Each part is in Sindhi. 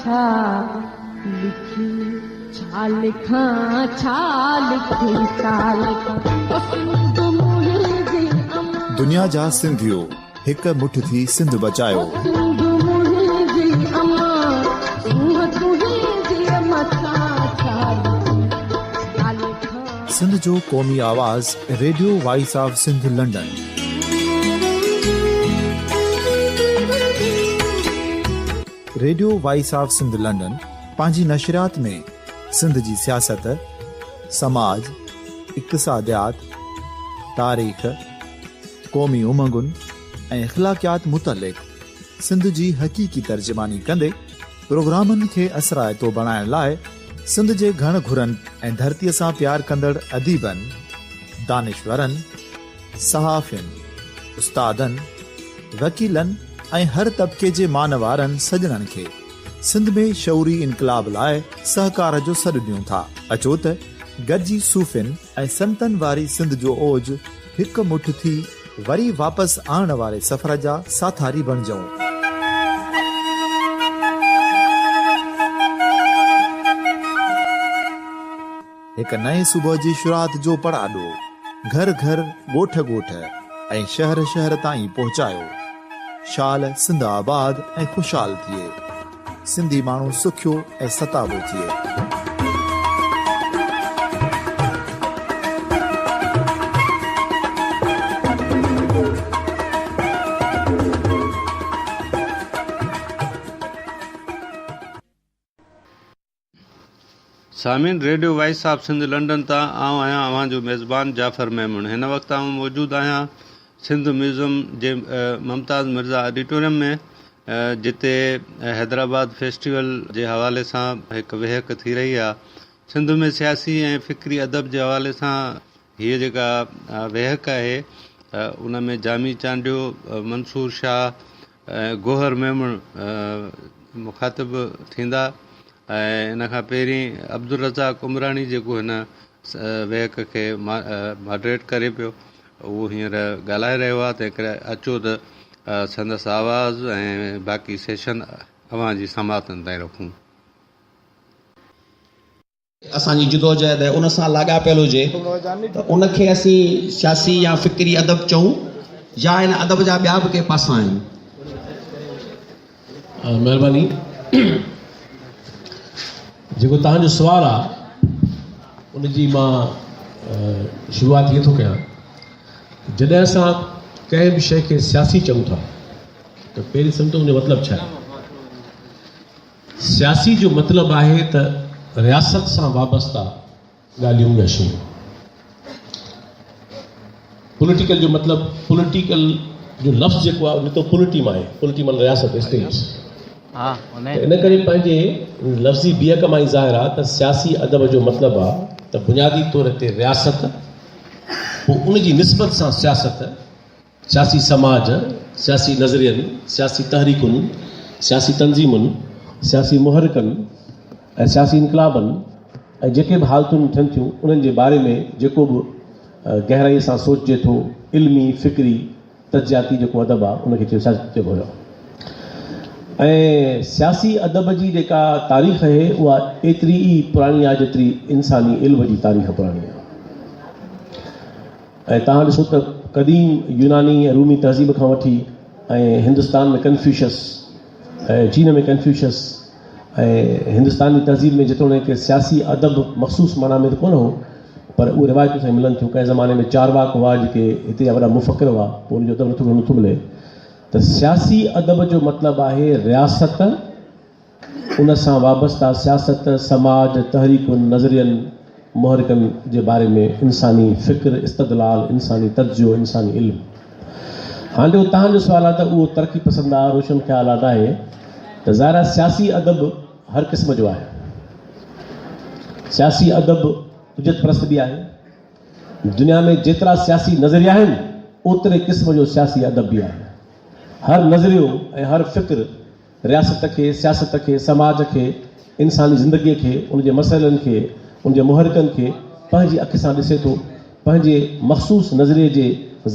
ڇا لکي، ڇا لکان، ڇا لکي، ڇا لکان، او سنڌ منهنجي امان. دنيا جا سنڌيو هڪ مٺ ٿي سنڌ بچايو. او سنڌ منهنجي امان، سونهن تنهنجي مٿان، ڇا لکي، ڇا لکان. سنڌ جو قومي آواز radio voice of Sindh London. Radio voice of Sindh London پنهنجي نشريات ۾ سنڌ جي سياست، سماج، اقتصاديات، تاريخ، قومي امنگن ۽ اخلاقيات متعلق سنڌ جي حقيقي ترجماني ڪندي پروگرامن کي اثرائتو بڻائڻ لاء سنڌ جي گهڻ گهرن ۽ ڌرتيء سان پيار ڪندڙ اديبن، دانشورن، صحافين، استادن، وڪيلن ۽ هر طبقي جي مان وارن سڄڻن کي سنڌ ۾ شعوري انقلاب لاء سهڪار جو سڏ ڏيون ٿا. اچو ته گڏجي صوفين ۽ سنتن واري سنڌ جو اوج هڪ مٺ ٿي وري واپس آڻڻ واري سفر جا ساٿاري بڻجون. هڪ نئين صبح جي شروعات جو پڙاڏو گهر گهر، ڳوٺ ڳوٺ ۽ شهر شهر تائين پهچايو. شال سنڌ آباد ۽ خوشحال ٿئي. سنڌي ماڻهو سکيو ۽ ستابو ٿئي. سامعين radio voice of Sindh London تان آئون آهيان اوهان جو ميزبان جعفر ميمڻ هن وقت آئون موجود آهيان سنڌ ميوزم جي ممتاز مرزا آڊيٽوريم ۾ جتي حيدرآباد فيسٽيول جي حوالي سان هڪ ويهڪ ٿي رهي آهي سنڌ ۾ سياسي ۽ فڪري ادب جي حوالي سان هيء جيڪا ويهڪ آهي ان ۾ جامي چانڊيو منصور شاهه ۽ گوهر ميمڻ مخاطب ٿيندا ۽ ان کان پهرين عبدالرزاق عمراڻي جيڪو هن ويهڪ کي ماڊريٽ ڪري پيو اهو هينئر ڳالهائي رهيو آهي تنهن ڪري اچو ته سندس آواز ۽ باقي سيشن اوهان جي سماعتن تائين رکون. اسان جي جدوجهد ان سان لاڳاپيل هجي ته ان کي اسين سياسي يا فڪري ادب چئون يا ان ادب جا ٻيا به ڪي پاسا آهن. مهرباني جيڪو توهان جو سوال آ ان جي مان شروعات ائين ٿو ڪيان جڏهن اسان ڪنهن به شيء کي سياسي چئون ٿا ته پهرين سمجهو ان جو مطلب ڇا آهي. سياسي جو مطلب آهي ته رياست سان وابسته ڳالهيون يا شيون. پوليٽيڪل جو مطلب پوليٽيڪل جو لفظ جيڪو آهي نڪتو پوليٽي مان آهي، پوليٽي معنيٰ رياست، اسٽيٽ. ته ان ڪري پنهنجي لفظي بيهڪ مان ئي ظاهر آهي ته سياسي ادب جو مطلب آهي ته بنيادي طور تي رياست پوء ان جي نسبت سان سياست، سياسي سماج، سياسي نظرين، سياسي تحريڪن، سياسي تنظيمن، سياسي محرڪن ۽ سياسي انقلابن ۽ جيڪي به حالتون ٿين ٿيون انهن جي باري ۾ جيڪو به گهرائيء سان سوچجي ٿو، علمي، فڪري، تجزياتي جيڪو ادب آهي ان کي چئبو آهي. ۽ سياسي ادب جي جيڪا تاريخ آهي اها ايتري ئي پراڻي آهي جيتري انساني علم جي تاريخ پراڻي آهي. ۽ توهان ڏسو ته قديم يوناني ۽ رومي تهذيب کان وٺي ۽ هندستان ۾ ڪنفيوشس ۽ چين ۾ ڪنفيوشس ۽ هندستان جي تهذيب ۾ جيتوڻيڪ سياسي ادب مخصوص معنيٰ ۾ ته ڪونه هو پر اهي روايتون سائين ملن ٿيون ڪنهن زماني ۾ چارواڪ هئا جيڪي هتي جا وڏا مفڪر هئا پوء ان جو ادب نٿو نٿو ملي ته سياسي ادب جو مطلب آهي رياست ان سان وابسته سياست، سماج، تحريڪن، نظرين، محرڪن جي باري ۾ انساني فڪر، استدلال، انساني تجزيو، انساني علم. هاڻ جيڪو توهان جو سوال آهي ته اهو ترقي پسند آهي، روشن خيال آهي ناهي ته ظاهر آهي سياسي ادب هر قسم جو آهي. سياسي ادب حجت پرست به آهي. دنيا ۾ جيترا سياسي نظريا آهن اوتري قسم جو سياسي ادب به آهي. هر نظريو ۽ هر فڪر رياست کي، سياست کي، سماج کي، انساني زندگيء کي، ان جي مسئلن کي، ان جي محرڪن کي پنهنجي اک سان ڏسي ٿو، پنهنجي مخصوص نظريي جي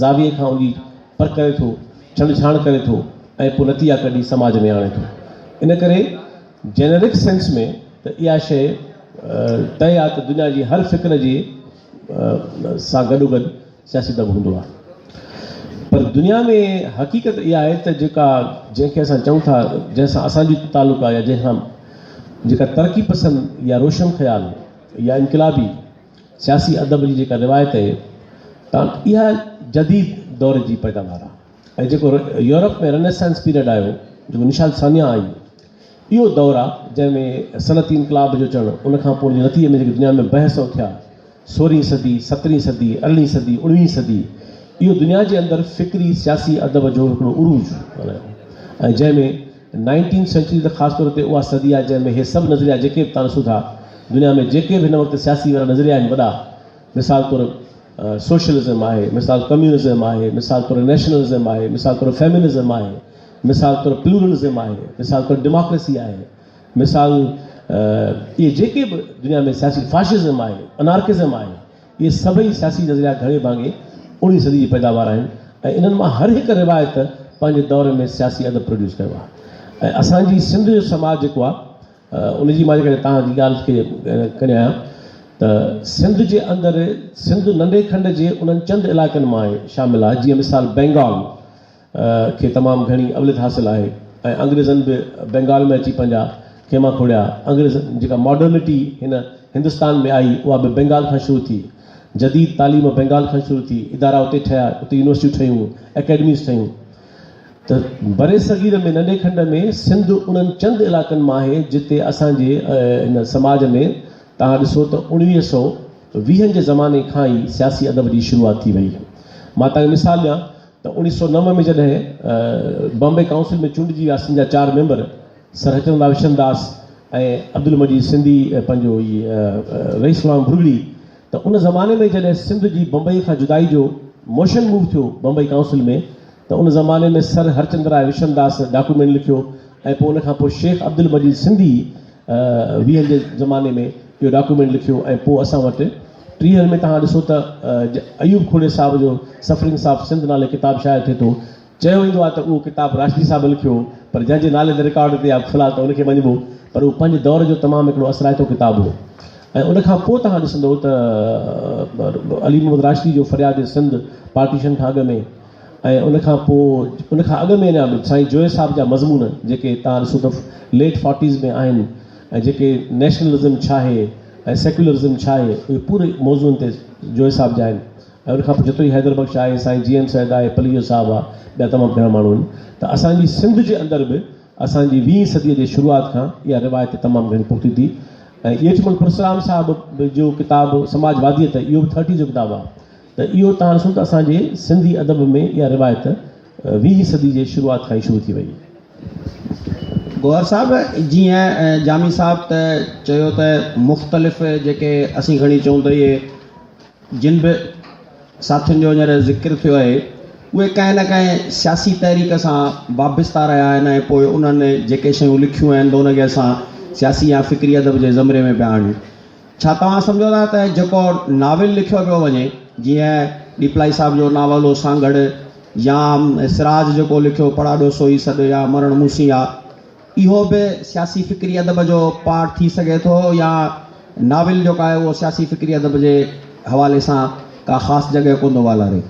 زاويي کان ان جي پرک ڪري ٿو، ڇنڊڇاڻ ڪري ٿو ۽ پوء نتيجا ڪڍي سماج ۾ آڻي ٿو. ان ڪري. جينرڪ سينس ۾ ته اها شيء طئي آهي ته دنيا جي هر فڪر جي سان گڏوگڏ سياسي ادب هوندو آهي پر دنيا ۾ حقيقت اها آهي ته جيڪا جنهن کي اسان چئون ٿا جنهن سان اسان جو تعلق آهي يا جنهن سان جيڪا ترقي پسند يا روشن خيال يا انقلابي سياسي ادب جي جيڪا روايت آهي ته اها جديد دور جي پيداوار آهي ۽ جيڪو يورپ ۾ رنيسانس پيريڊ آيو، جيڪو نشاط ثانيه آئي، اهو دور آ جنهن ۾ صنعتي انقلاب جو اچڻ، ان کان پوء ان جي نتيجي ۾ جيڪي دنيا ۾ بحث اٿيا، سورهين صدي، سترهين صدي، ارڙهين صدي، اڻويهين صدي، اهو دنيا جي اندر فڪري سياسي ادب جو هڪڙو عروج مليو ۽ جنهن ۾ نائنٽين سينچري ته خاص طور تي اها صدي آ جنهن ۾ هي سڀ نظريا جيڪي به تان ڏسو ٿا دنيا ۾ جيڪي به هن وقت سياسي وارا نظريا آهن وڏا مثال طور سوشلزم آهي، مثال ڪميونزم آهي، مثال طور نيشنلزم آهي، مثال طور فيمنزم آهي، مثال طور پلورلزم آهي، مثال طور ڊيموڪريسي آهي، مثال اهي جيڪي به دنيا ۾ سياسي فاشزم آهي، انارڪزم آهي، اهي سڀئي سياسي نظريا گهڻي ڀاڱي اڻويهين صدي جي پيداوار آهن ۽ انهن مان هر هڪ روايت پنهنجي دور ۾ سياسي ادب پروڊيوس ڪيو آهي ۽ اسان جي سنڌ جو سماج جيڪو آهي ان جي مان جيڪڏهن توهان جي ڳالهه کي ڪري آهيان ته سنڌ جي اندر سنڌ ننڍي کنڊ جي انهن چند علائقن مان شامل آهي جيئن مثال بينگال کي تمام گهڻي اوليت حاصل آهي ۽ انگريزن به بينگال ۾ اچي پنهنجا خيما کوڙيا انگريزن جيڪا ماڊرنٽي هن هندستان ۾ آئي اها به بينگال کان شروع ٿي جديد تعليم بينگال کان شروع ٿي ادارا اتي ٺهيا اتي يونيورسٽيون ٺهيون اڪيڊميز ٺهيون ته برصغير ۾ ننڍي کنڊ ۾ سنڌ انهن چند علائقن مان آهي جتي اسان جي هن سماج ۾ توهان ڏسو ته اڻويهه سئو ويهن جي زماني کان ئي سياسي ادب جي شروعات ٿي وئي. مان توهان کي مثال ڏيان ته اڻويهه سئو نو ۾ جڏهن بامبي ڪائونسل ۾ چونڊجي ويا سنڌ جا چار ميمبر سر هچندا وشنداس ۽ عبدالمجيد سنڌي پنهنجو هي رئيس غلام ڀرڳڙي ته ان زماني ۾ جڏهن سنڌ جي بمبئي کان جدائي جو موشن موو ٿيو بمبئي ڪائونسل ۾ ته ان زماني ۾ سر هرچند راء وشنداس ڊاڪومينٽ لکيو ۽ پوء ان کان پوء شيخ عبدالمجيد سنڌي ويهن جي زماني ۾ اهو ڊاڪومينٽ لکيو ۽ پوء اسان وٽ ٽيهن ۾ توهان ڏسو ته ايوب کوڙي صاحب جو سفرنگس آف سنڌ نالي ڪتاب شايع ٿئي ٿو. چيو ويندو آهي ته اهو ڪتاب راشدي صاحب لکيو هو پر جنهن جي نالي تي رڪارڊ تي آهي في الحال ته ان کي مڃبو پر اهو پنهنجي دور جو تمام هڪڙو اثرائتو ڪتاب هو ۽ ان کان پوء توهان ڏسندو ته علي محمد راشدي جو فرياد سنڌ پارٽيشن کان اڳ ۾ ۽ ان کان پوء ان کان اڳ ۾ اڃا به سائين جويي صاحب جا مضمون جيڪي توهان ڏسو ته ليٽ فورٽيز ۾ آهن ۽ جيڪي نيشنلزم ڇا آهي ۽ سيڪيولرزم ڇا آهي اهي پوري موضوعن تي جويي صاحب جا آهن ۽ ان کان پوء جتوئي حيدر بخش آهي، سائين جي ايم سيد آهي، پليجو صاحب آ، ٻيا تمام گهڻا ماڻهو آهن ته اسان جي سنڌ جي اندر به اسان جي ويهين صديء جي شروعات کان اها روايت تمام گهڻي پختي ٿي ۽ ڄيٺمل پرسرام صاحب جو ڪتاب سماج واديت اهو به ٿرٽيز جو ڪتاب آ ته اهو توهان ڏسو ته اسان جي سنڌي ادب ۾ اها روايت ويهين صدي جي شروعات کان ئي شروع ٿي وئي. گوهر صاحب جيئن جامي صاحب ته چيو ته مختلف جيڪي اسين کڻي چئون ته اهي جن به ساٿين جو هينئر ذڪر ٿيو آهي، اهي ڪنهن نه ڪنهن سياسي تحريڪ سان وابسته رهيا آهن ۽ پوء انهن جيڪي شيون لکيون آهن ته ان کي اسان سياسي يا فڪري ادب جي زمري ۾ پيا آڻيون. ڇا توهان سمجهو ٿا ته جيڪو ناول لکيو پيو وڃي، جيئن ڏيپلائي صاحب جو ناول هو سانگهڙ يا سراج جيڪو لکيو پڙاڏو سوئي سڏ يا مرڻ مون سين آ، اهو به سياسي فڪري ادب جو پارٽ ٿي سگهي ٿو يا ناول جيڪو آهي اهو سياسي فڪري ادب جي حوالي سان ڪا خاص جڳهه ڪونه ٿو والاري.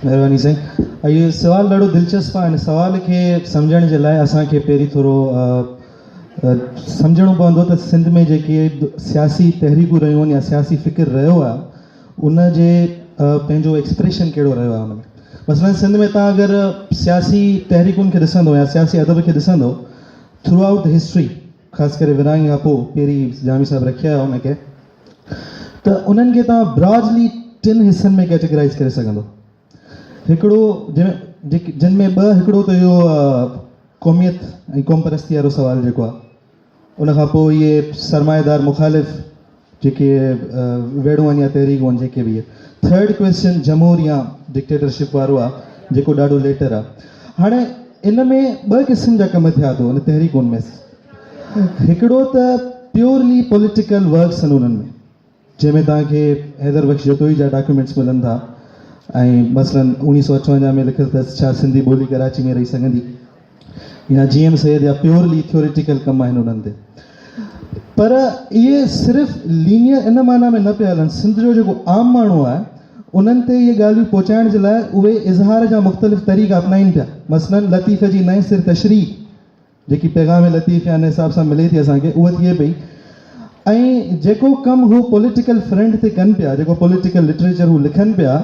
مهرباني سائين اهو سوال ڏاڍو دلچسپ آهي ان سوال کي سمجهڻ جي لاء اسان کي پهرين ٿورو سمجهڻو پوندو ته سنڌ ۾ جيڪي سياسي تحريڪون رهيون آهن يا سياسي فڪر رهيو آهي ان جي پنهنجو ايڪسپريشن ڪهڙو رهيو آهي ان ۾ مثلاً سنڌ ۾ توهان اگر سياسي تحريڪن کي ڏسندو يا سياسي ادب کي ڏسندو ٿرو آئوٽ the history خاص ڪري ورهاڱي کان پوء پهرين جامي صاحب رکي آيا ان کي ته انهن کي توهان براڊلي ٽن حصن ۾ ڪيٽيگرائز ڪري سگهندو هڪڙو جنهن جن ۾ ٻه هڪڙو ته اهو قوميت ۽ قوم پرستي وارو سوال جيڪو آهي ان کان پوء اهي سرمائيدار مخالف جيڪي ويڙهون آهن يا تحريڪون آهن جيڪي به اهي. ٿرڊ ڪويسچن جمهور يا ڊڪٽيٽرشپ وارو آهي جيڪو ڏاڍو ليٽر آهي. هاڻي ان ۾ ٻه قسم جا ڪم ٿيا ٿو ان تحريڪن ۾ هڪڙو ته پيورلي پوليٽيڪل ورڪس آهن انهن ۾ جنهن ۾ توهان کي حيدر بخش جتوئي جا ڊاڪيومينٽس ملن ٿا ۽ مثلاً اوڻيهه سو اٺونجاهه ۾ لکيل اٿس ڇا سنڌي ٻولي ڪراچي ۾ رهي سگهندي؟ يا جي ايم سيد يا پيورلي ٿيوريٽيڪل ڪم آهن انهن تي پر اهي صرف لينيئر ان معنيٰ ۾ نه پيا هلن سنڌ جو جيڪو عام ماڻهو آهي انهن تي اهي ڳالهيون پهچائڻ جي لاء اهي اظهار جا مختلف طريقا اپنائين پيا مثلاً لطيف جي نئين سر تشريح جيڪي پيغام لطيف يا ان حساب سان ملي ٿي اسان کي اها ٿئي پئي ۽ جيڪو ڪم هو پوليٽيڪل فرنٽ تي ڪن پيا جيڪو پوليٽيڪل لٽريچر هو لکن پيا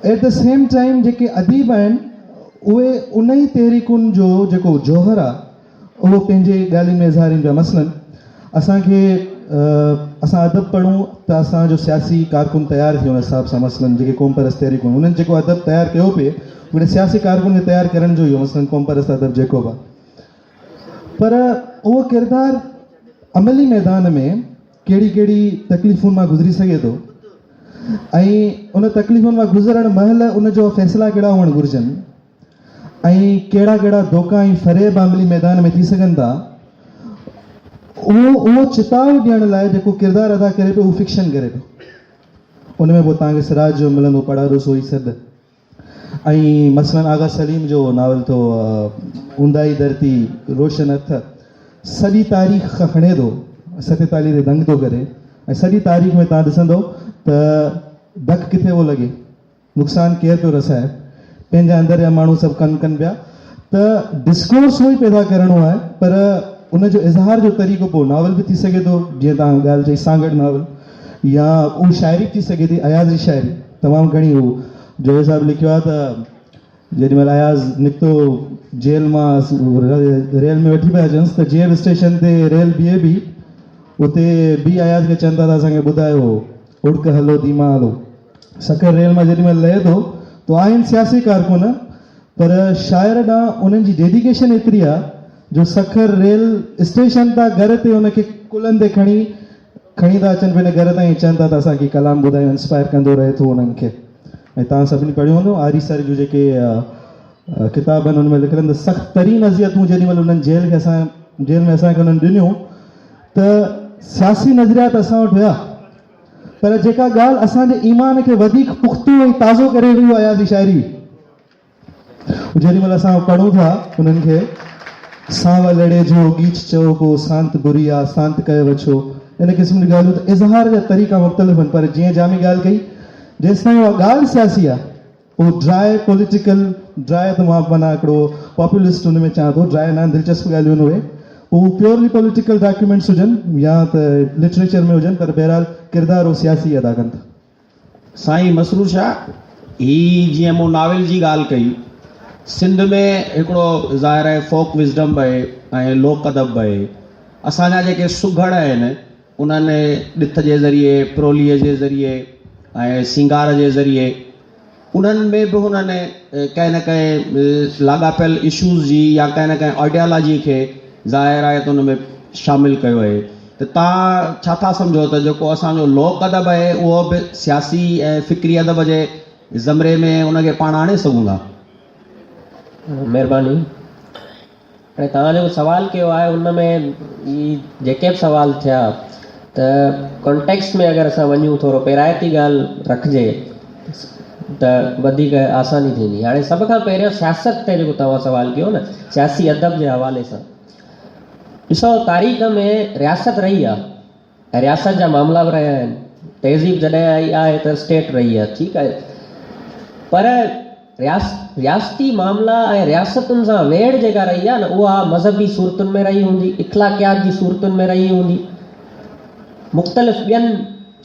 ايٽ the same time جيڪي اديب آهن اهي ان ئي تحريڪن جو جيڪو جوهر آهي اهو پنهنجي ڳالهين ۾ اظهارين پيا مثلاً اسان کي اسان ادب پڙهون ته اسان جو سياسي ڪارڪن تيار ٿئي ان حساب سان مثلاً جيڪي قومپرست تحريڪون انهن جيڪو ادب تيار ڪيو پئي هڪڙي سياسي ڪارڪن کي تيار ڪرڻ جو اهو مثلاً قومپرست ادب جيڪو به پر اهو ڪردار عملي ميدان ۾ ڪهڙي ڪهڙي تڪليفن مان گذري سگهي ٿو ۽ ان تڪليفن مان گذرڻ مهل ان جو فيصلا ڪهڙا هئڻ گهرجن ۽ ڪهڙا ڪهڙا ڌوڪا ۽ فريب عملي ميدان ۾ ٿي سگهن ٿا، اهو اهو چتاء ڏيڻ لاء جيڪو ڪردار ادا ڪري پيو اهو فڪشن ڪري پيو. ان ۾ پوء توهان کي سراج جو ملندو پڙاڏو سوئي سڏ ۽ مثلاً آغا سليم جو ناول ٿو اونداهي ڌرتي روشن هٿ سڄي تاريخ کان کڻي ٿو 47 تي دنگ ٿو ڪري ۽ سڄي تاريخ ۾ توهان ڏسندو ته ڌڪ ڪٿي پيو لڳي. نقصان ڪير پيو رسائي؟ پنهنجا اندر جا ماڻهو سڀ ڪن ڪن پيا ته ڊسڪورس اهو ئي پيدا ڪرڻو آهي پر ان جو اظهار جو طريقو پوء ناول به ٿي سگهي ٿو جيئن توهان ڳالهه چئي سانگهڙ ناول يا اهو شاعري به ٿي سگهي ٿي اياز جي شاعري تمام گهڻي هو جويي صاحب لکيو آهي ته جيڏي مهل اياز نڪتو جيل مان ريل ۾ وٺي پيا اچنس ته جيئن به اسٽيشن تي ريل بيهي پئي اتي به اياز کي چون ٿا ته اسان کي ٻڌايو اوڙڪ هلو ديما هلو سکر ريل مان جيڏي مهل لهي ٿو ته آهن سياسي ڪارڪن پر شاعر ڏانهن انهن جي ڊيڊيڪيشن ايتري آ جو سکر ريل اسٽيشن تان گهر تي ان کي ڪلهن تي کڻي کڻي ٿا اچن پنهنجي گهر تائين چون ٿا ته اسان کي ڪلام ٻڌايو انسپائر ڪندو رهي ٿو انهن کي ۽ توهان سڀني پڙهيو هوندو آري سر جون جيڪي ڪتاب آهن ان ۾ لکيل آهن ته سخت ترين اذيتون جيڏي مهل انهن جيل کي اسان جيل ۾ اسان کي انهن ڏنيون ته سياسي نظريات اسان وٽ هيا پر جيڪا ڳالهه اسان جي ايمان کي وڌيڪ پختو ۽ تازو ڪري وئي اها اياز جي شاعري هئي. جيڏي مهل اسان پڙهون ٿا انهن کي، سانولڙي جو ڳيچ چئو ڪو سانت بري آ سانت ڪيو وڇو ان قسم جون ڳالهيون ته اظهار جا طريقا مختلف آهن پر جيئن جامي ڳالهه ڪئي جيستائين اها ڳالهه سياسي آ اهو ڊرائي پوليٽيڪل ڊرائي ته مان معنيٰ هڪڙو پاپولسٽ ان ۾ چاهيان ٿو ڊرائي نه دلچسپ ڳالهيون آهن اهي پوء هو پيورلي پوليٽيڪل ڊاڪيومينٽس هجن يا ته لٽريچر ۾ هجن پر بهرحال ڪردار اهو سياسي ادا ڪن ٿا. سائين مسرور شاهه هي جيئن مون ناول جي ڳالهه ڪئي سنڌ ۾ هڪڙو ظاهر آهي فوڪ وزڊم به آهي ۽ لوڪ ادب به آهي اسان جا جيڪي سگهڙ آهن انهن ڏٿ جي ذريعي، پروليء جي ذريعي ۽ سينگار جي ذريعي انهن ۾ به هنن ڪنهن نه ڪنهن لاڳاپيل اشوز جي يا ڪنهن نه ڪنهن آئيڊيالاجي کي ظاهر آهي ته ان ۾ شامل ڪيو آهي ته توهان ڇا ٿا سمجهو ته جيڪو اسان جو لوڪ ادب آهي اهو به سياسي ۽ فڪري ادب جي زمري ۾ ان کي پاڻ آڻي سگهون ٿا؟ مهرباني. هاڻي توهان جيڪو سوال ڪيو آهي ان ۾ هي جيڪي به سوال ٿيا ته ڪانٽيڪسٽ ۾ اگر اسان وڃون ٿورو پيرائتي ڳالهه رکجي ته وڌيڪ آساني ٿيندي هاڻي سڀ کان پهريان سياست تي جيڪو توهان سوال ڪيو نه سياسي ادب جي حوالي سان ڏسو تاريخ ۾ رياست رهي آهي ۽ رياست جا معاملا به رهيا آهن تهذيب جڏهن آئي آهي ته اسٽيٽ رهي آهي ٺيڪ آهي پر رياستي معاملا ۽ رياستن سان ويڙهه جيڪا رهي آهي نه اها مذهبي صورتن ۾ رهي هوندي اخلاقيات جي صورتن ۾ رهي هوندي مختلف ٻين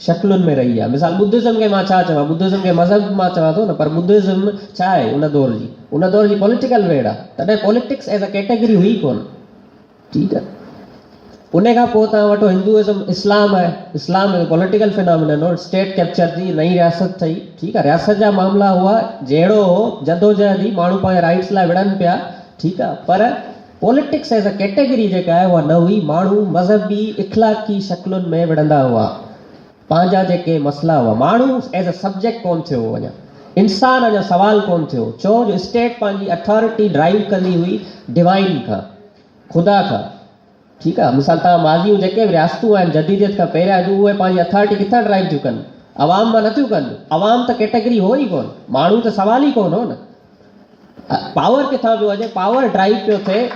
شڪلن ۾ رهي آهي مثال ٻڌزم کي مان ڇا چوان ٻڌزم کي مذهب مان چوان ٿو نه پر ٻڌزم ڇا آهي ان دور جي ان دور جي پوليٽيڪل ويڙهه آهي تڏهن پوليٽڪس ايز اي ڪيٽيگري هئي ڪونه ٺيڪ آهي ان کان پوء توهان وٺو هندوازم اسلام آهي اسلام هڪ پوليٽيڪل فنامينن هو اسٽيٽ ڪيپچر ٿي نئين رياست ٺهي ٺيڪ آهي رياست جا معاملا هئا جهيڙو هو جدوجهد هئي ماڻهو پنهنجي رائٽس لاء وڙهن پيا ٺيڪ آهي پر پوليٽڪس ايز اي ڪيٽيگري جيڪا آهي اها نه هئي ماڻهو مذهبي اخلاقي شڪلن ۾ وڙهندا هئا پنهنجا جيڪي مسئلا هئا ماڻهو ايز اي سبجيڪٽ ڪون ٿيو هو اڃا انسان اڃا سوال ڪون ٿيو ڇو جو اسٽيٽ پنهنجي اٿارٽي ڊرائيو ڪندي هئي ڊوائن کان خدا کان ٺيڪ آ مثال توهان ماضي جون جيڪي به رياستون آهن جديديت کان پهريان جون اهي پنهنجي اٿارٽي ڪٿان ڊرائيو ٿيون ڪن عوام مان نٿيون ڪن عوام ته ڪيٽيگري هو ئي ڪون ماڻهو ته سوال ئي ڪون هو نه. پاور ڪٿان پيو اچي؟ پاور ڊرائيو پيو ٿئي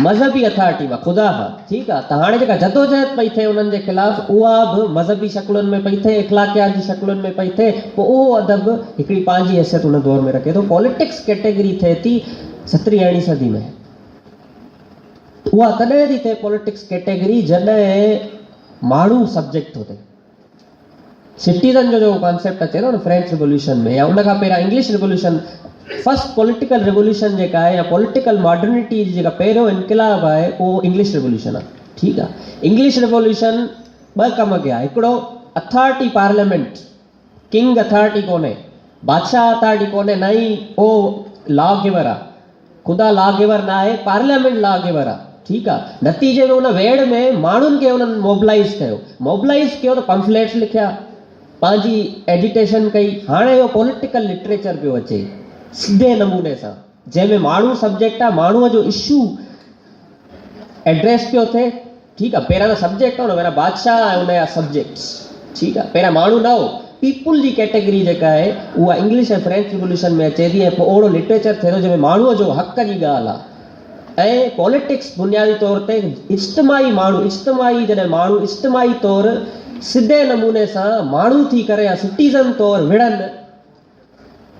مذهبي اٿارٽي مان، خدا کان، ٺيڪ آ، ته هاڻي جيڪا جدوجهد پئي ٿئي انهن جي خلاف اها به مذهبي شڪلن ۾ پئي ٿئي، اخلاقيات جي شڪلن ۾ پئي ٿئي، پوء اهو ادب هڪڙي پنهنجي حيثيت ان دور ۾ رکي ٿو. پوليٽڪس ڪيٽيگري ٿئي ٿي سترهين ارڙهين صدي ۾. اها تڏهن ٿي ٿئي پوليٽڪس ڪيٽيگري جڏهن ماڻهو سبجيڪٽ ٿو ٿئي. سٽيزن جو جيڪو ڪانسيپٽ اچي ٿو نه فرينچ ريوليوشن ۾ يا ان کان پهريان English revolution first political revolution جيڪا آهي يا پوليٽيڪل ماڊرنٽي جي جيڪا پهريون انقلاب آهي اهو انگلش ريوليوشن آهي ٺيڪ آهي انگلش ريوليوشن ٻه ڪم ڪيا هڪڙو اٿارٽي پارليامينٽ ڪنگ اٿارٽي ڪونهي بادشاهه اٿارٽي ڪونهي نه ئي اهو لا گيور آهي خدا لا گيور نه آهي، پارليامينٽ لا گيور آهي. ٺيڪ آ. نتيجي ۾ ان ويڙهه ۾ ماڻهن کي انهن موبلائيز ڪيو. موبلائيز ڪيو ته پمفليٽس لکيا، پنهنجي ايجيٽيشن ڪئي. هاڻي اهو پوليٽيڪل لٽريچر پيو اچي سڌي نموني سان، جنهن ۾ ماڻهو سبجيڪٽ آ، ماڻهوء جو اشو ايڊريس پيو ٿئي. ٺيڪ آ پهريان ته سبجيڪٽ هو نه پهريان بادشاهه ۽ ان جا سبجيڪٽس ٺيڪ آ پهريان ماڻهو نه هو پيپل جي ڪيٽيگري جيڪا آهي اها انگلش ۽ فرينچ ريوليوشن ۾ اچي ٿي ۽ پوء اهڙو لٽريچر ٿئي ٿو جنهن ۾ ماڻهوء جو حق جي ڳالهه آ ۽ پوليٽڪس بنيادي طور تي اجتماعي ماڻهو اجتماعي جڏهن ماڻهو اجتماعي طور سڌي نموني سان ماڻهو ٿي ڪري يا سٽيزن طور وڙهن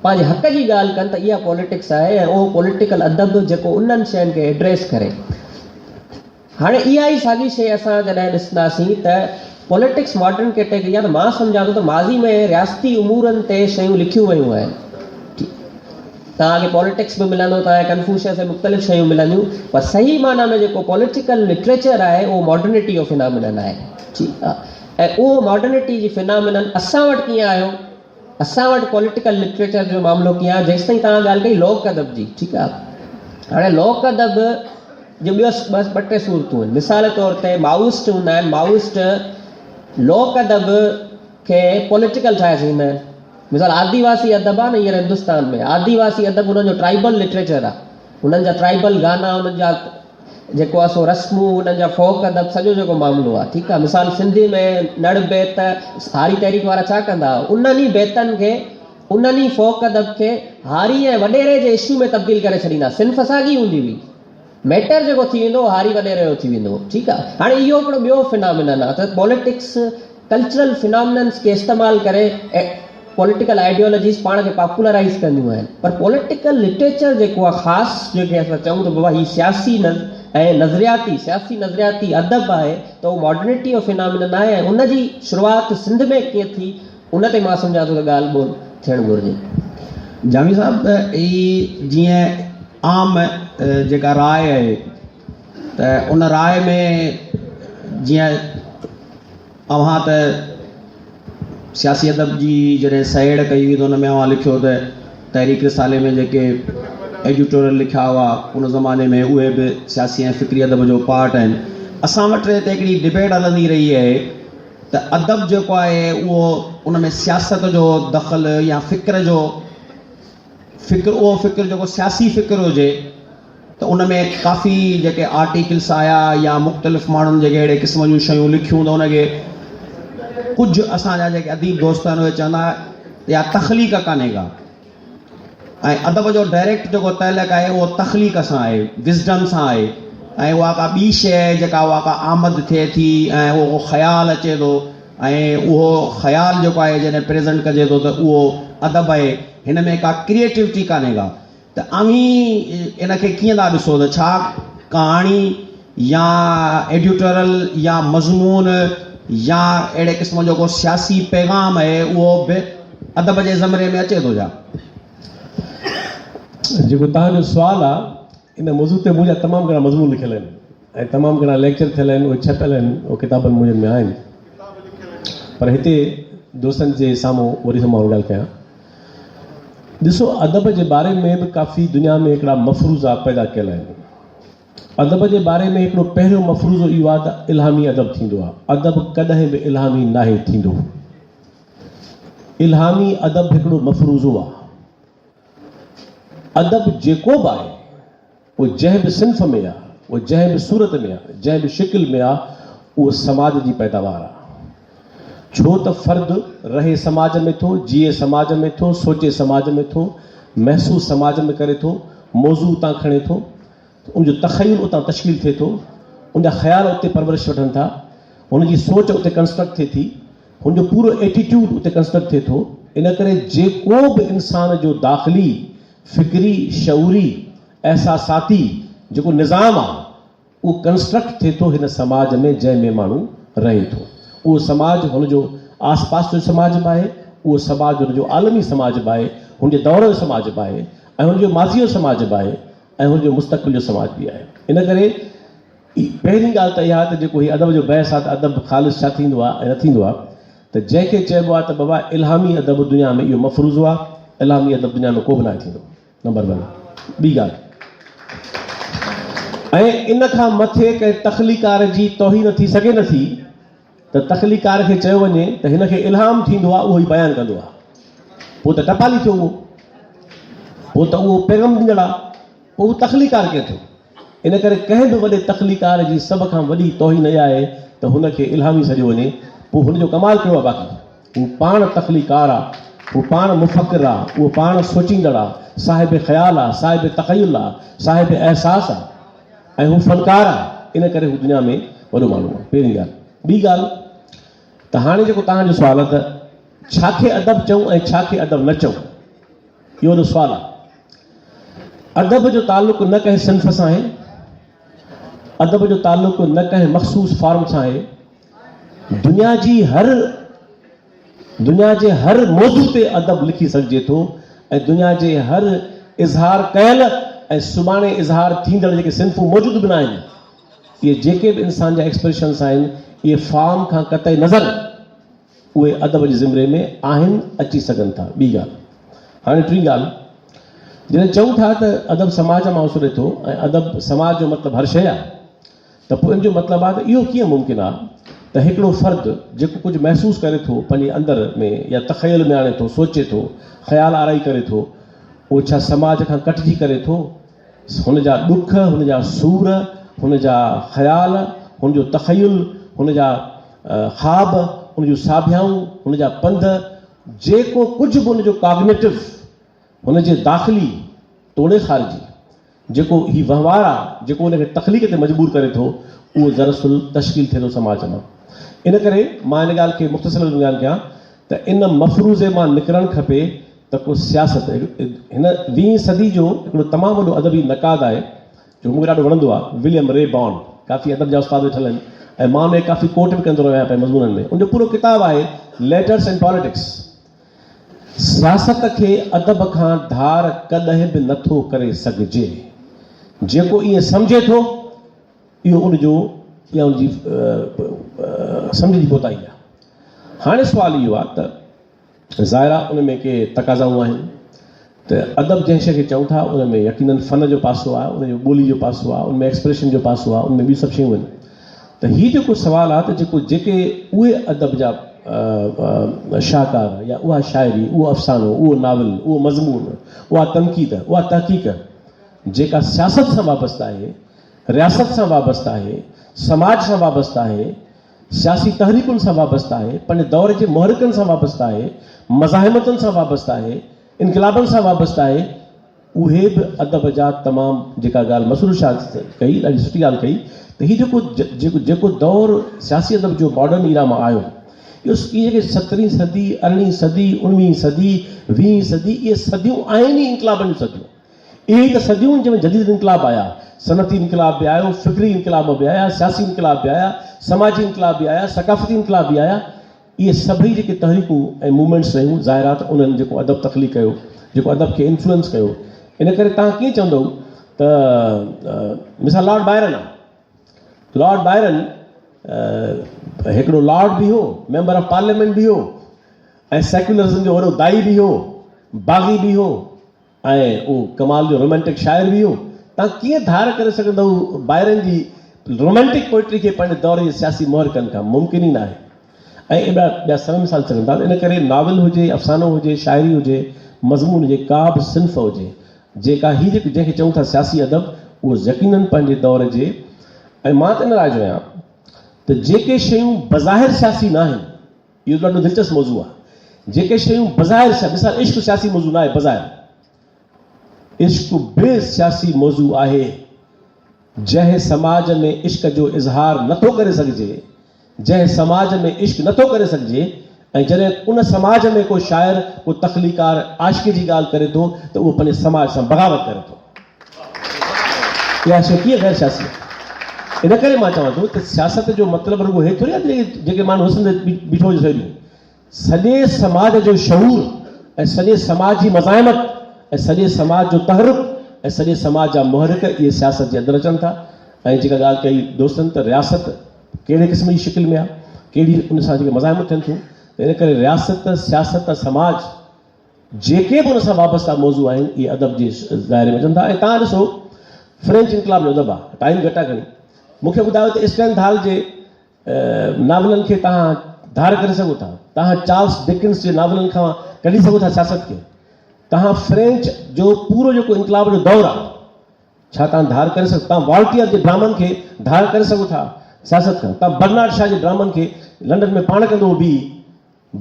پنهنجي حق جي ڳالهه ڪن ته اها پوليٽڪس آهي ۽ اهو پوليٽيڪل ادب جيڪو انهن شين کي ايڊريس ڪري. هاڻي اها ئي ساڳي شيء اسان جڏهن ڏسنداسين ته پوليٽڪس ماڊرن ڪيٽيگري آهي ته مان سمجهان ٿو ته ماضي ۾ رياستي امورن تي شيون لکيون ويون آهن. توهان کي پوليٽڪس به ملندو، توهان کي ڪنفوشس ۽ مختلف شيون ملنديون پر صحيح معنيٰ ۾ جيڪو پوليٽيڪل لٽريچر آهي اهو ماڊرنٽي جو فنامينن آهي. ٺيڪ آهي ۽ اهو ماڊرنٽي جي فنامينن اسان وٽ ڪيئن آيو؟ اسان وٽ پوليٽيڪل لٽريچر جو معاملو ڪيئن آهي جيستائين توهان ڳالهه ڪئي لوڪ ادب جي ٺيڪ آهي هاڻي لوڪ ادب جو ٻيو بس ٻه ٽي صورتون آهن مثال طور تي مائوسٽ هوندا آهن مائوسٽ لوڪ ادب کي پوليٽيڪل ٺاهي ڇڏيندا آهن مثال آديواسي ادب آهي نه هينئر هندستان ۾ آديواسي ادب انهن جو ٽرائبل لٽريچر آهي انهن جا ٽرائبل گانا انهن جا جيڪو آ سو رسمون انهن جا فوڪ ادب سڄو جيڪو معاملو آ ٺيڪ آ مثال سنڌي ۾ نڙ بيت هاري تحريڪ وارا ڇا ڪندا ها انهن ئي بيتن کي انهن ئي فوڪ ادب کي هاري ۽ وڏيري جي اشو ۾ تبديل ڪري ڇڏيندا صنف ساڳي هوندي هئي ميٽر جيڪو ٿي ويندو هو هاري وڏيري جو ٿي ويندو هو ٺيڪ آ هاڻي اهو هڪڙو ٻيو فنامينن آ ته پوليٽڪس ڪلچرل فنامننس کي استعمال ڪري پوليٽيڪل آئيڊيالوجيز پاڻ کي پاپولرائيز ڪنديون آهن پر پوليٽيڪل لٽريچر جيڪو آهي خاص جيڪي اسان چئون ته بابا هي سياسي ۽ نظرياتي سياسي نظرياتي ادب آهي ته اهو ماڊرنٽي جو فنامنن آهي ۽ ان جي شروعات سنڌ ۾ ڪيئن ٿي ان تي مان سمجهان ٿو ته ڳالهه ٻولهه ٿيڻ گهرجي. جامي صاحب هي جيئن عام جيڪا راء آهي ته ان راء ۾ جيئن اوهان ته سياسي ادب جي جڏهن سهيڙ ڪئي هئي ته ان ۾ اوهان لکيو ته تحريڪ رسالي ۾ جيڪي ايڊيٽوريل لکيا هئا ان زماني ۾ اهي به سياسي ۽ فڪري ادب جو پارٽ آهن. اسان وٽ هتي هڪڙي ڊبيٽ هلندي رهي آهي ته ادب جيڪو آهي اهو ان ۾ سياست جو دخل يا فڪر جو فڪر اهو فڪر جيڪو سياسي فڪر هجي ته ان ۾ ڪافي جيڪي آرٽيڪلس آيا يا مختلف ماڻهن جيڪي اهڙي قسم جون شيون لکيون ته ان کي ڪجهه اسان جا جيڪي اديب دوست آهن اهي چوندا يا تخليق ڪانهي ڪا ۽ ادب جو ڊائريڪٽ جيڪو تعلق آهي اهو تخليق سان آهي وزڊم سان آهي ۽ اها ڪا ٻي شيء آهي جيڪا اها ڪا آمد ٿئي ٿي ۽ اهو ڪو خيال اچي ٿو ۽ اهو خيال جيڪو آهي جڏهن پريزنٽ ڪجي ٿو ته اهو ادب آهي هن ۾ ڪا ڪريئيٽوٽي ڪانهي ڪا ته اوهين ان کي ڪيئن ٿا ڏسو ته ڇا ڪهاڻي يا ايڊيوٽورل يا مضمون يا اهڙي قسم جو ڪو سياسي پيغام آهي اهو به ادب جي زمري ۾ اچي ٿو ڇا؟ جيڪو توهان جو سوال آ ان موضوع تي منهنجا تمام گهڻا مضمون لکيل آهن ۽ تمام گهڻا ليڪچر ٿيل آهن اهي ڇپيل آهن اهي ڪتابن منهنجن ۾ آهن پر هتي دوستن جي سامهون وري ٿو مان ڳالهه ڪيان ڏسو ادب جي باري ۾ به ڪافي دنيا ۾ هڪڙا مفروضا پيدا ڪيل آهن. ادب جي باري ۾ هڪڙو پهريون مفروضو اهو آهي ته الهامي ادب ٿيندو آهي. ادب ڪڏهن به الهامي ناهي ٿيندو. الهامي ادب هڪڙو مفروضو آهي. ادب جيڪو به آهي اهو جنهن به صنف ۾ آ، اهو جنهن به صورت ۾ آ، جنهن به شڪل ۾ آ، اهو سماج جي پيداوار آ. ڇو ته فرد رهي سماج ۾ ٿو، جيئي سماج ۾ ٿو، سوچي سماج ۾ ٿو. محسوس سماج ۾ ڪري ٿو، موضوع اتان کڻي ٿو، ان جو تخيل اتان تشڪيل ٿئي ٿو، ان جا خيال اتي پرورش وٺن ٿا، هن جي سوچ اتي ڪنسٽرڪٽ ٿئي ٿي، هن جو پورو ايٽيٽيوڊ اتي ڪنسٽرڪٽ ٿئي ٿو. ان ڪري جيڪو به انسان جو داخلي، فڪري، شعوري، احساساتي جيڪو نظام آهي، اهو ڪنسٽرڪٽ ٿئي ٿو هن سماج ۾ جنهن ۾ ماڻهو رهي ٿو. اهو سماج هن جو آس پاس جو سماج به آهي، اهو سماج هن جو عالمي سماج به آهي، هن جي دور جو سماج به آهي ۽ هن جو ماضيء جو سماج به آهي ۽ هن جو مستقبل جو سماج به آهي. ان ڪري پهرين ڳالهه ته اها ته جيڪو هي ادب جو بحث آهي ته ادب خالص ڇا ٿيندو آهي ۽ نه ٿيندو آهي ته جنهن کي چئبو آهي ته بابا الهامي ادب دنيا ۾ اهو مفروضو آهي، الهامي ادب دنيا ۾ ڪو به ناهي ٿيندو. نمبر ون ٻي ڳالهه ۽ ان کان مٿي ڪنهن تخليقار جي توهين ٿي سگهي نٿي ته تخليقار کي چيو وڃي ته هن کي الهام ٿيندو آهي اهو ئي بيان ڪندو آهي پوء ته ٽپالي ٿيو اهو پوء ته اهو پيغام ڏيندڙ آهي پوء هو تخليقار ڪيئن ٿيو؟ ان ڪري ڪنهن به وڏي تخليقار جي سڀ کان وڏي توهين اها آهي ته هن کي الهامي سڏيو وڃي پوء هن جو ڪمال ڪهڙو آهي باقي هو پاڻ تخليقار آ، هو پاڻ مفڪر آ، اهو پاڻ سوچيندڙ آ، صاحب خيال آ، صاحب تخيل آ، صاحب احساس آ ۽ هو فنڪار آ، ان ڪري هو دنيا ۾ وڏو ماڻهو آ. پهرين ڳالهه. ٻي ڳالهه ته هاڻي جيڪو توهان جو سوال آ ته ڇا کي ادب چئون ۽ ڇا کي ادب نه چئون؟ اهو وڏو سوال آ. ادب جو تعلق نه ڪنهن صنف سان آهي، ادب جو تعلق نه ڪنهن مخصوص فارم سان آهي، دنيا جي هر دنيا جي هر موضوع تي ادب لکي سگهجي ٿو ۽ دنيا جي هر اظهار ڪيل ۽ سڀاڻي اظهار ٿيندڙ جيڪي صنفون موجود به ناهن اهي جيڪي به انسان جا ايڪسپريشنس آهن اهي فارم کان قطع نظر اهي ادب جي زمري ۾ آهن اچي سگهن ٿا. ٻي ڳالهه هاڻي ٽين ڳالهه جڏهن چئون ٿا ته ادب سماج مان اسري ٿو ۽ ادب سماج جو مطلب هر شيء آهي ته پوء ان جو مطلب آهي ته اهو ڪيئن ممڪن آهي ته هڪڙو فرد جيڪو ڪجهه محسوس ڪري ٿو پنهنجي اندر ۾ يا تخيل ۾ آڻي ٿو، سوچي ٿو، خيال آرائي ڪري ٿو، اهو ڇا سماج کان ڪٽجي ڪري ٿو؟ هن جا ڏک، هن جا سور، هن جا خيال، هن جو تخيل، هن جا خواب، هن جون ساڀيائون، هن جا پنڌ، جيڪو ڪجهه به هن جو ڪاگنيٽو، هن جي داخلي توڙي خارجي، جيڪو هي وهنوار آ، جيڪو ان کي تخليق تي مجبور ڪري ٿو، اهو دراصل تشڪيل ٿئي ٿو سماج مان. ان ڪري مان ان ڳالهه کي مختصر لفظن ۾ بيان ڪيان ته ان مفروضي مان نڪرڻ کپي ته ڪو سياست هن ويهين صدي جو هڪڙو تمام وڏو ادبي نقاد آهي، جو مون کي ڏاڍو وڻندو آ، وليم ري بانڊ، ڪافي ادب جا استاد ويٺل آهن ۽ مان ان کي ڪافي ڪوٽ به ڪندو رهيو آهيان پنهنجي مضمونن ۾. ان جو پورو ڪتاب آهي ليٽرس اينڊ پاليٽڪس. سياست کي ادب کان ڌار ڪڏهن به نٿو ڪري سگهجي. جيڪو ائين سمجهي ٿو، اهو ان جو يا ان جي سمجهه جي ڪوتاهي آهي. هاڻي سوال اهو آهي ته ظاهر آهي ان ۾ ڪي تقاضائون آهن ته ادب جنهن شيء کي چئون ٿا ان ۾ يقينن فن جو پاسو آهي، ان جو ٻولي جو پاسو آهي، ان ۾ ايڪسپريشن جو پاسو آهي، ان ۾ ٻيون سڀ شيون آهن. ته هي جيڪو سوال آهي ته جيڪو جيڪي اهي ادب جا شاهڪار يا اها شاعري، اهو افسانو، اهو ناول، اهو مضمون، اها تنقيد، اها تحقيق جيڪا سياست سان وابسته آهي، رياست سان وابسته آهي، سماج سان وابسته آهي، سياسي تحريڪن سان وابسته آهي، پنهنجي دور جي محرڪن سان وابسته آهي، مزاحمتن سان وابسته آهي، انقلابن سان وابسته آهي، اهي به ادب جا تمام جيڪا ڳالهه مسرور شاهه ڪئي ڏاڍي سٺي ڳالهه ڪئي ته هي جيڪو جيڪو جيڪو دور سياسي ادب جو ماڊرن ايرا مان آيو اهو اهي جيڪي سترهين صدي ارڙهين صدي اڻويهين صدي ويهين صدي اهي صديون آهن ئي انقلابن جون صديون اهي ئي ته صديون جنهن ۾ جديد انقلاب آيا صنعتي انقلاب به آيو فڪري انقلاب به آيا سياسي انقلاب به آيا سماجي انقلاب به آيا ثقافتي انقلاب به آيا اهي سڀئي جيڪي تحريڪون ۽ موومينٽس رهيون، ظاهر آهي ته انهن جيڪو ادب تخليق ڪيو، جيڪو ادب کي انفلوئنس ڪيو، ان ڪري توهان ڪيئن چوندؤ ته مثال لارڊ بائرن آهي، لارڊ بائرن هڪڙو لارڊ به هو، ميمبر آف پارليامينٽ به هو ۽ سيڪيولرزم جو وڏو داعي به هو، باغي به هو، ۽ اهو ڪمال جو رومانٽڪ شاعر به هو. توهان ڪيئن ڌار ڪري سگهندؤ بائرن جي رومانٽڪ پوئٽري کي پنهنجي دور جي سياسي محرڪن کان؟ ممڪن ئي ناهي. ۽ ٻيا ٻيا سوين مثال سگهن ٿا. ان ڪري ناول هجي، افسانو هجي، شاعري هجي، مضمون هجي، ڪا به صنف هجي، جيڪا هي جيڪو جنهن کي چئون ٿا سياسي ادب، اهو يقينن پنهنجي دور جي ۽ مان ته ان راء جو آهيان ته جيڪي شيون بظاهر سياسي ناهن، اهو ڏاڍو دلچسپ موضوع آهي. جيڪي شيون بظاهر سياسي، مثال عشق سياسي موضوع ناهي بظاهر. عشق به سياسي موضوع آهي. جنهن سماج ۾ عشق جو اظهار نه ٿو ڪري سگهجي، جنهن سماج ۾ عشق نه ٿو ڪري سگهجي ۽ جڏهن ان سماج ۾ ڪو شاعر، ڪو تخليقار عاشقي جي ڳالهه ڪري ٿو ته اهو پنهنجي سماج سان بغاوت ڪري ٿو. اها شيء ڪيئن غير سياسي آهي؟ ان ڪري مان چوان ٿو ته سياست جو مطلب رڳو هي ٿوري آهي ته جيڪي ماڻهو حسن تي بيٺو هجي سو ڏينهن سڄي سماج جو شعور ۽ سڄي سماج جي مزاحمت ۽ سڄي سماج جو تحرڪ ۽ سڄي سماج جا محرڪ اهي سياست جي اندر اچن ٿا ۽ جيڪا ڳالهه ڪئي دوستن ته رياست ڪهڙي قسم جي شڪل ۾ آهي ڪهڙي ان سان جيڪي مزاحمت ٿين ٿيون ته ان ڪري رياست، سياست، سماج جيڪي به ان سان وابسته موضوع آهن اهي ادب جي دائري ۾ اچن ٿا ۽ تان ڏسو فرينچ انقلاب جو ادب آهي ٽائيم گهٽ آهي گهڻي مون کي ٻڌايو ته اسٽينڌال جي ناولن کي توهان ڌار ڪري سگهو ٿا؟ توهان چارلس ڊڪنس جي ناولن کان ڪڍي سگهو ٿا سياست کي؟ توهان فرينچ جو پورو جيڪو انقلاب جو دور آهي، ڇا توهان ڌار ڪري سگهو؟ توهان والٽيئر جي ڊرامن کي ڌار ڪري سگهو ٿا سياست کان؟ توهان برنارڊ شا جي ڊرامن کي لنڊن ۾ پاڻ ڪندو هو بيهي،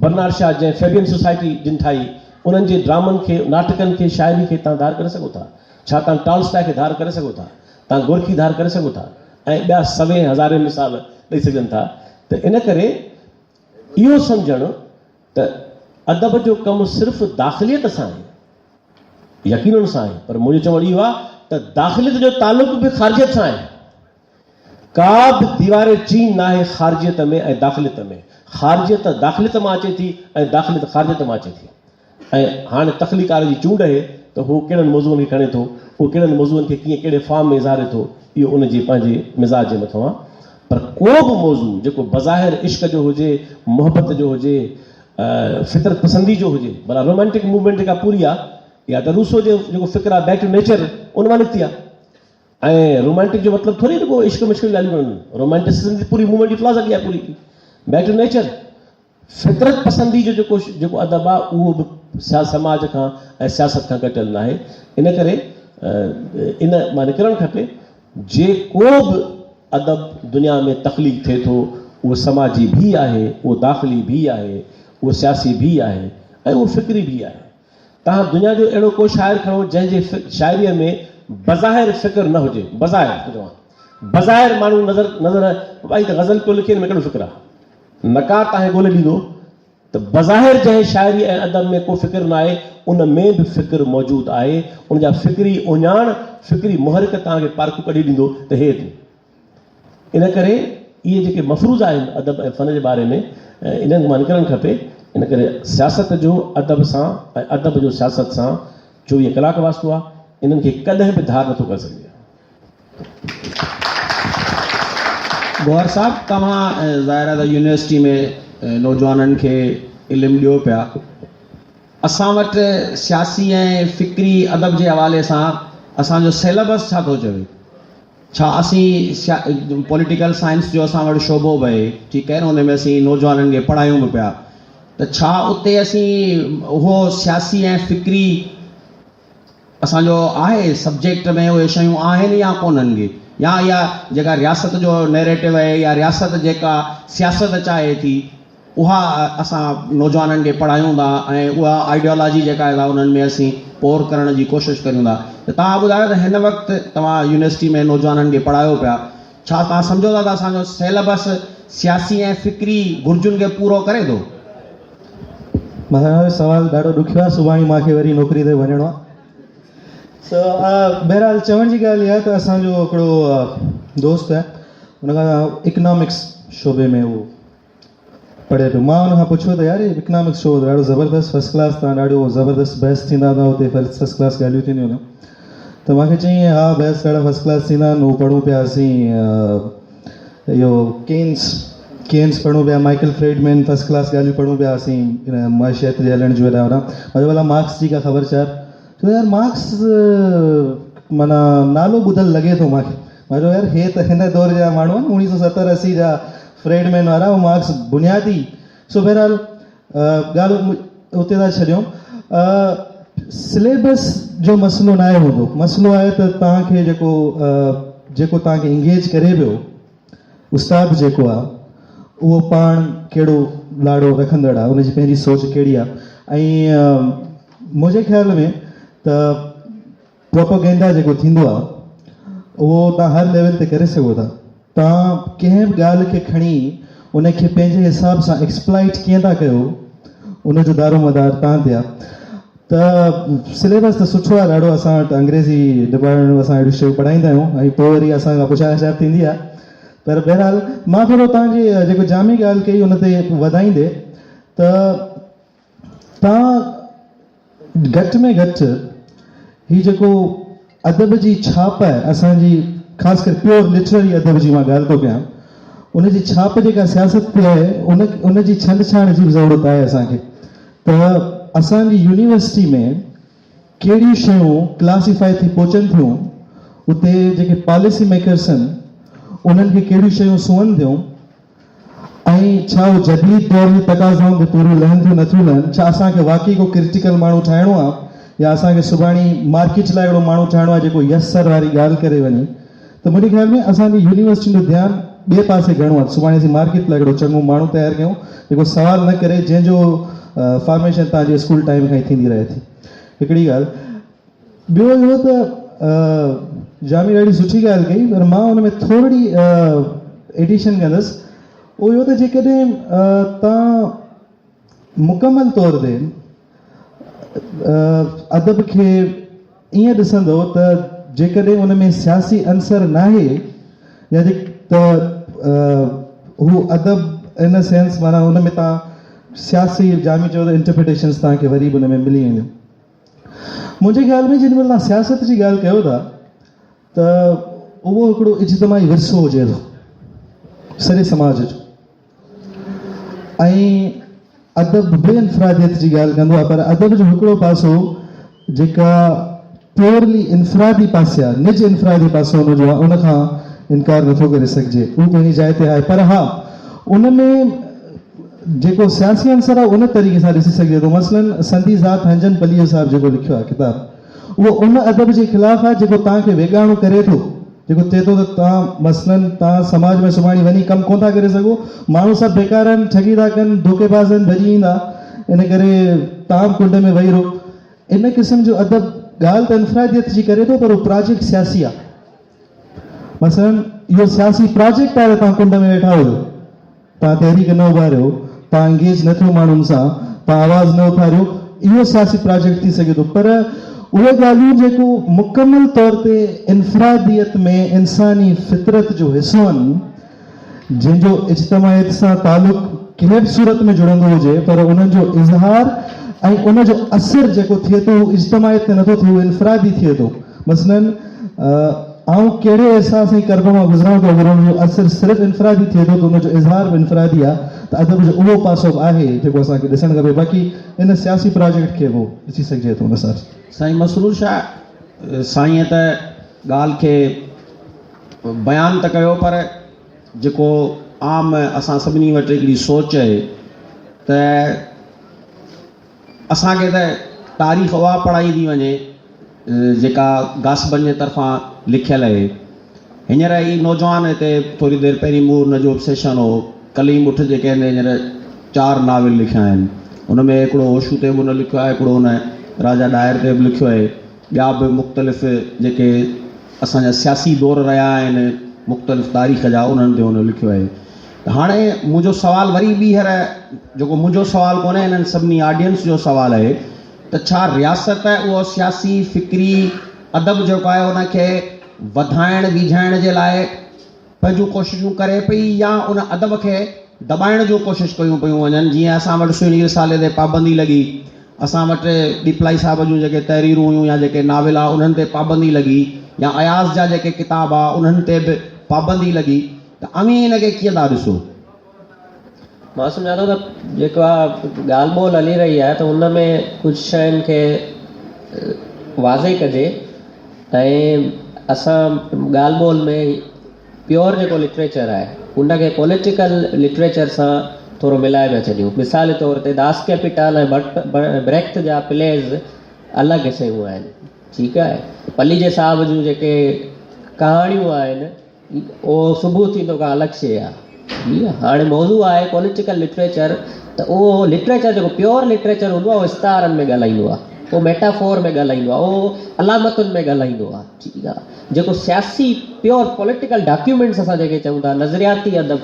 برنارڊ شا جنهن فيبين سوسائٽي جن ٺاهي، انهن جي ڊرامن کي، ناٽڪن کي، شاعري کي توهان ڌار ڪري سگهو ٿا؟ ڇا توهان ٽالسٽاء کي ڌار ڪري سگهو ٿا؟ توهان گورڪي ڌار ڪري سگهو ٿا؟ ۽ ٻيا سوين هزارين مثال ڏئي سگهجن ٿا ته ان ڪري اهو سمجهڻ ته ادب جو ڪم صرف داخليت سان آهي، يقينن سان آهي، پر منهنجو چوڻ اهو آهي ته داخليت جو تعلق به خارجيت سان آهي. ڪا به ديوار چين ناهي خارجيت ۾ ۽ داخليت ۾. خارجيت داخليت مان اچي ٿي ۽ داخليت خارجيت مان اچي ٿي. ۽ هاڻي تخليقار جي چونڊ اهي ته هو ڪهڙن موضوعن کي کڻي ٿو، اهو ڪهڙن موضوعن کي ڪيئن ڪهڙي فارم ۾ اظهاري ٿو، اهو ان جي پنهنجي مزاج جي مٿان آهي. پر ڪو به موضوع جيڪو بظاهر عشق جو هجي، محبت جو هجي، فطرت پسندي جو هجي، ڀلا رومانٽڪ موومينٽ جيڪا پوري آهي، اها ته روسو جو جيڪو فڪر آهي بيڪ ٽو نيچر ان مان نڪتي آهي. ۽ رومانٽڪ جو مطلب ٿوري رڳو عشق مشق جون ڳالهيون ڪرڻ، رومانٽسزم جي پوري موومينٽ جي فلاسافي آهي پوري بيڪ ٽو نيچر. فطرت پسندي جو جيڪو جيڪو ادب آهي اهو به سماج کان ۽ سياست کان ڪٽيل ناهي ان ڪري ان مان نڪرڻ کپي جيڪو به ادب دنيا ۾ تخليق ٿئي ٿو اهو سماجي به آهي اهو داخلي به آهي اهو سياسي به آهي ۽ اهو فڪري به آهي. توهان دنيا جو اهڙو ڪو شاعر کڻو جنهن جي شاعريء ۾ بظاهر فڪر نه هجي، بظاهر ٿو چوان، بظاهر ماڻهو نظر نظر ڀائي ته غزل پيو لکي ان ۾ ڪهڙو فڪر آهي؟ نقاد توهان کي ڳولي ڏيندو ته بظاهر جنهن شاعري ۽ ادب ۾ ڪو فڪر نه آهي ان ۾ به فڪر موجود آهي، ان جا فڪري اهڃاڻ، فڪري محرڪ توهان کي پارکو ڪڍي ڏيندو ته هي تون. ان ڪري اهي جيڪي مفروضا آهن ادب ۽ فن جي باري ۾ انهن مان نڪرڻ کپي. ان ڪري سياست جو ادب سان ۽ ادب جو سياست سان 24 ڪلاڪ واسطو آهي. انهن کي ڪڏهن به ڌار نٿو ڪري سگهجي. گوهر صاحب توهان ظاهر آهي ته يونيورسٽي ۾ نوجوانن کي علم ڏيو پيا. اسان وٽ سياسي ۽ فڪري ادب جي حوالي سان اسان جو سيلبس ڇا ٿو چوي؟ ڇا اسين پوليٽيڪل سائنس جو اسان وٽ شعبو به آهي ٺيڪ آهي نه ان ۾ اسين نوجوانن کي پڙهايون به پيا ته ڇا اتي اسين اهو سياسي ۽ فڪري اسان جو آهي سبجيڪٽ ۾ اهي شيون آهن يا ڪونهن گي يا اها جيڪا رياست جو نيريٽو آهي يا رياست جيڪا سياست چاهي ٿي اها اسان نوجوانن کي پڙهايون ٿا ۽ اها آئيڊيالاجي جيڪا آهي سا انهن ۾ اسين پور ڪرڻ جي ڪوشش ڪريون ٿا ته توهان ٻڌايو ته هن وقت توهان يونيورسٽي ۾ نوجوانن کي پڙهايو پيا ڇا توهان سمجهو ٿا ته اسان جو سيلبس سياسي ۽ فڪري گهرجن کي پورو ڪري ٿو؟ مٿان اهو سوال ڏاڍو ڏکيو آهي سڀاڻي مان کي وري نوڪري تي وڃڻو آهي سو بهرحال چوڻ جي ڳالهه اها آهي ته اسان جو هڪڙو دوست آهي ان کان اڪنامڪس شعبي ۾ اهو پڙهي پيو. مان ان کان پڇيو ته يار هي اڪنامڪس شو ڏاڍو زبردست فرسٽ ڪلاس تان ڏاڍو زبردست بحث ٿيندا هوندا اتي فرسٽ ڪلاس ڳالهيون ٿينديون هونديون ته مان کي چيائين ها بحث ڏاڍا فرسٽ ڪلاس ٿيندا آهن هو پڙهون پيا اسين اهو ڪينس ڪينس پڙهون پيا مائيڪل فريڊمين فرسٽ ڪلاس ڳالهيون پڙهون پيا اسين معاشيات جي هلڻ جون هيڏانهن هوڏانهن. مان چيو ڀلا مارڪس جي ڪا خبر چار. چيو يار مارڪس معنيٰ نالو ٻڌل لڳي ٿو مان کي. مان چيو يار هي ته هن دور جا ماڻهو آهن اوڻيهه سو ستر اسي جا فريڊ مين وارا ۽ مارڪس بنيادي سو بهرحال ڳالهه اتي ٿا ڇڏيون سليبس جو مسئلو ناهي هوندو مسئلو آهي ته توهان کي جيڪو جيڪو توهان کي انگيج ڪري پيو استاد جيڪو آهي اهو پاڻ ڪهڙو لاڙو رکندڙ آهي ان جي پنهنجي سوچ ڪهڙي آهي ۽ منهنجي خيال ۾ ته پروپوگينڊا جيڪو ٿيندو آهي اهو توهان هر ليول تي ڪري سگهو ٿا. توهان ڪنهن به ڳالهه کي کڻي ان کي پنهنجي حساب سان ايڪسپلائيٽ ڪيئن ٿا ڪيو ان جو دارو مدار توهان تي آهي. ته سليبس ته سٺو آهي ڏاڍو اسان وٽ انگريزي ڊپارٽمينٽ ۾ اسان اهڙيون شيون پڙهائيندا آهيون ۽ پوء وري اسان کان پڇا ڳاڇا به ٿيندي آهي پر بهرحال مان ٿورو توهان جي جيڪو جامع ڳالهه ڪئي ان تي وڌائيندي ته توهان گهٽ ۾ گهٽ هي جيڪو ادب جي ڇاپ آهي اسان جي خاص ڪري پيور لٽرري ادب جي مان ڳالهه ٿو ڪيان ان جي ڇاپ جيڪا سياست تي آهي ان ان جي ڇنڊ ڇاڻ جي به ضرورت آهي اسان کي ته اسان جي يونيورسٽي ۾ ڪهڙيون شيون ڪلاسيفائي ٿي پهچن ٿيون اتي جيڪي پاليسي ميڪرس آهن انهن کي ڪهڙيون شيون سونهن ٿيون ۽ ڇا اهي جديد دور جي تقاضائن تي پوريون لهن ٿيون نٿيون لهن؟ ڇا اسان کي واقعي ڪو ڪرٽيڪل ماڻهو ٺاهڻو آهي يا اسان کي سڀاڻي مارڪيٽ لاء اهڙو ماڻهو ٺاهڻو آهي جيڪو يس سر واري ڳالهه ڪري وڃي ته منهنجي خيال ۾ اسان جي يونيورسٽين جو ڌيان ٻئي پاسي گهڻو آهي ته سڀاڻي اسين مارڪيٽ لاء هڪڙو چڱو ماڻهو تيار ڪيون جيڪو سوال نه ڪري جنهن جو فارميشن توهان جي اسڪول ٽائيم کان ئي ٿيندي رهي ٿي هڪڙي ڳالهه ٻيو اهو ته جامي ڏاڍي سٺي ڳالهه ڪئي پر مان ان ۾ ٿورڙي ايڊيشن ڪندس اهو اهو ته جيڪڏهن توهان مڪمل طور تي ادب کي ائين ڏسندو ته جيڪڏهن ان ۾ سياسي عنصر ناهي يا جي ته هو ادب ان سينس معنيٰ ان ۾ توهان سياسي جامي چيو ته انٽرپريٽيشنس توهان کي وري به ان ۾ ملي وينديون. منهنجي خيال ۾ جيڏي مهل توهان سياست جي ڳالهه ڪيو ٿا ته اهو هڪڙو اجتماعي ورثو هجي ٿو سڄي سماج جو ۽ ادب به انفراديت جي ڳالهه ڪندو آهي پر ادب جو هڪڙو پاسو جيڪا پيورلي انفرادي پاسي آهي نج انفرادي پاسو ان جو آهي ان کان انڪار نٿو ڪري سگهجي اهو پنهنجي جاء تي آهي پر ها ان ۾ جيڪو سياسي عنصر آهي ان طريقي سان ڏسي سگهجي ٿو مثلاً سندي ذات هنجن پليجو صاحب جيڪو لکيو آهي ڪتاب اهو ان ادب جي خلاف آهي جيڪو توهان کي ويڳاڻو ڪري ٿو جيڪو چئي ٿو ته توهان مثلاً توهان سماج ۾ سڀاڻي وڃي ڪم ڪونه ٿا ڪري سگهو ماڻهو سڀ بيڪار آهن ٺڳي ٿا ڪن ڌوڪيباز آهن ڀڄي ايندا ان ڪري توهان به ڪنڊ ۾ ويهي رهو ان قسم جو ادب ڳالهه ته انفراديت جي ڪري ٿو پر اهو پراجيڪٽ سياسي آهي مثلاً اهو سياسي پراجيڪٽ آهي ته توهان ڪنڊ ۾ ويٺا هجو توهان تحريڪ نه اڀاريو، توهان انگيج نه ٿيو ماڻهن سان، توهان آواز نه اٿاريو، اهو سياسي پراجيڪٽ ٿي سگهي ٿو پر اهي ڳالهيون جيڪو مڪمل طور تي انفراديت ۾ انساني فطرت جو حصو آهن، جنهن جو اجتماعيت سان تعلق ڪنهن به صورت ۾ جڙندو هجي پر انهن جو اظهار ۽ ان جو اثر جيڪو ٿئي ٿو اهو اجتماعيت تي نٿو ٿئي اهو انفرادي ٿئي ٿو. مثلاً آئون ڪهڙي احساس ۽ ڪرب مان گذران ٿو، اگر ان جو اثر صرف انفرادي ٿئي ٿو ته ان جو اظهار به انفرادي آهي ته ادب جو اهو پاسو به آهي جيڪو اسان کي ڏسڻ کپي باقي ان سياسي پراجيڪٽ کي به ڏسي سگهجي ٿو ان حساب سان. سائين مسرور شاهه سائينء ته ڳالهه کي بيان ته ڪيو پر جيڪو عام اسان سڀني وٽ هڪڙي سوچ آهي ته اسان کي ته تاريخ اها پڙهائي ٿي وڃي جيڪا غاصبن جي طرفان لکيل اهي. هينئر هي نوجوان هتي ٿوري دير پهرين مون هن جو به سيشن هو. ڪليم اٺ جي ڪنهن هينئر چار ناول لکيا آهن. ان ۾ هڪڙو هوشو تي به هن لکيو آهي، هڪڙو هن راجا ڏاهر تي به لکيو آهي. ٻيا به مختلف جيڪي اسان جا سياسي دور رهيا آهن مختلف تاريخ جا انهن تي هن لکيو آهي. ته هاڻي منهنجو سوال وري ٻيهر جيڪو منهنجو سوال ڪونهي هنن سڀني آڊينس جو سوال آهي ته ڇا رياست اهو سياسي فڪري ادب جيڪو آهي ان کي وڌائڻ ويجهائڻ جي لاء پنهنجون ڪوششون ڪري پئي يا ان ادب کي دٻائڻ جون ڪوشش ڪيون پيون وڃن جيئن اسان وٽ سهڻي رسالي تي پابندي لڳي اسان وٽ ڏيپلائي صاحب جون جيڪي تحريرون هيون يا جيڪي ناول آ انهن تي پابندي لڳي يا اياز جا جيڪي ڪتاب آ انهن تي به پابندي لڳي ته اوهين ان کي ڪيئن ٿا ڏسو؟ مان سمجهان ٿو ته جيڪا ڳالهه ٻولهه هلي رهي آهي ته ان ۾ ڪجهه شين کي واضح ڪجي ۽ اسان ڳالهه ٻولهه ۾ پيور جيڪو لٽريچر آهي ان کي پوليٽيڪل لٽريچر سان ٿورو ملائي پيا ڇڏيون مثال طور تي داس ڪيپيٽال ۽ بريخت جا پليز الڳ شيون آهن ٺيڪ آهي پليجي صاحب جون جيڪي ڪهاڻيون آهن اهو صبح ٿيندو ڪا الڳ شيء آ. هاڻي موضوع آهي پوليٽيڪل لٽريچر ته اهو لٽريچر جيڪو پيور لٽريچر هوندو آهي اهو استعارن ۾ ڳالهائيندو آهي. اهو ميٽافور ۾ ڳالهائيندو آهي، اهو علامتن ۾ ڳالهائيندو آهي، ٺيڪ آهي. جيڪو سياسي پيور پوليٽيڪل ڊاڪيومينٽس اسان جيڪي چئون ٿا، نظرياتي ادب،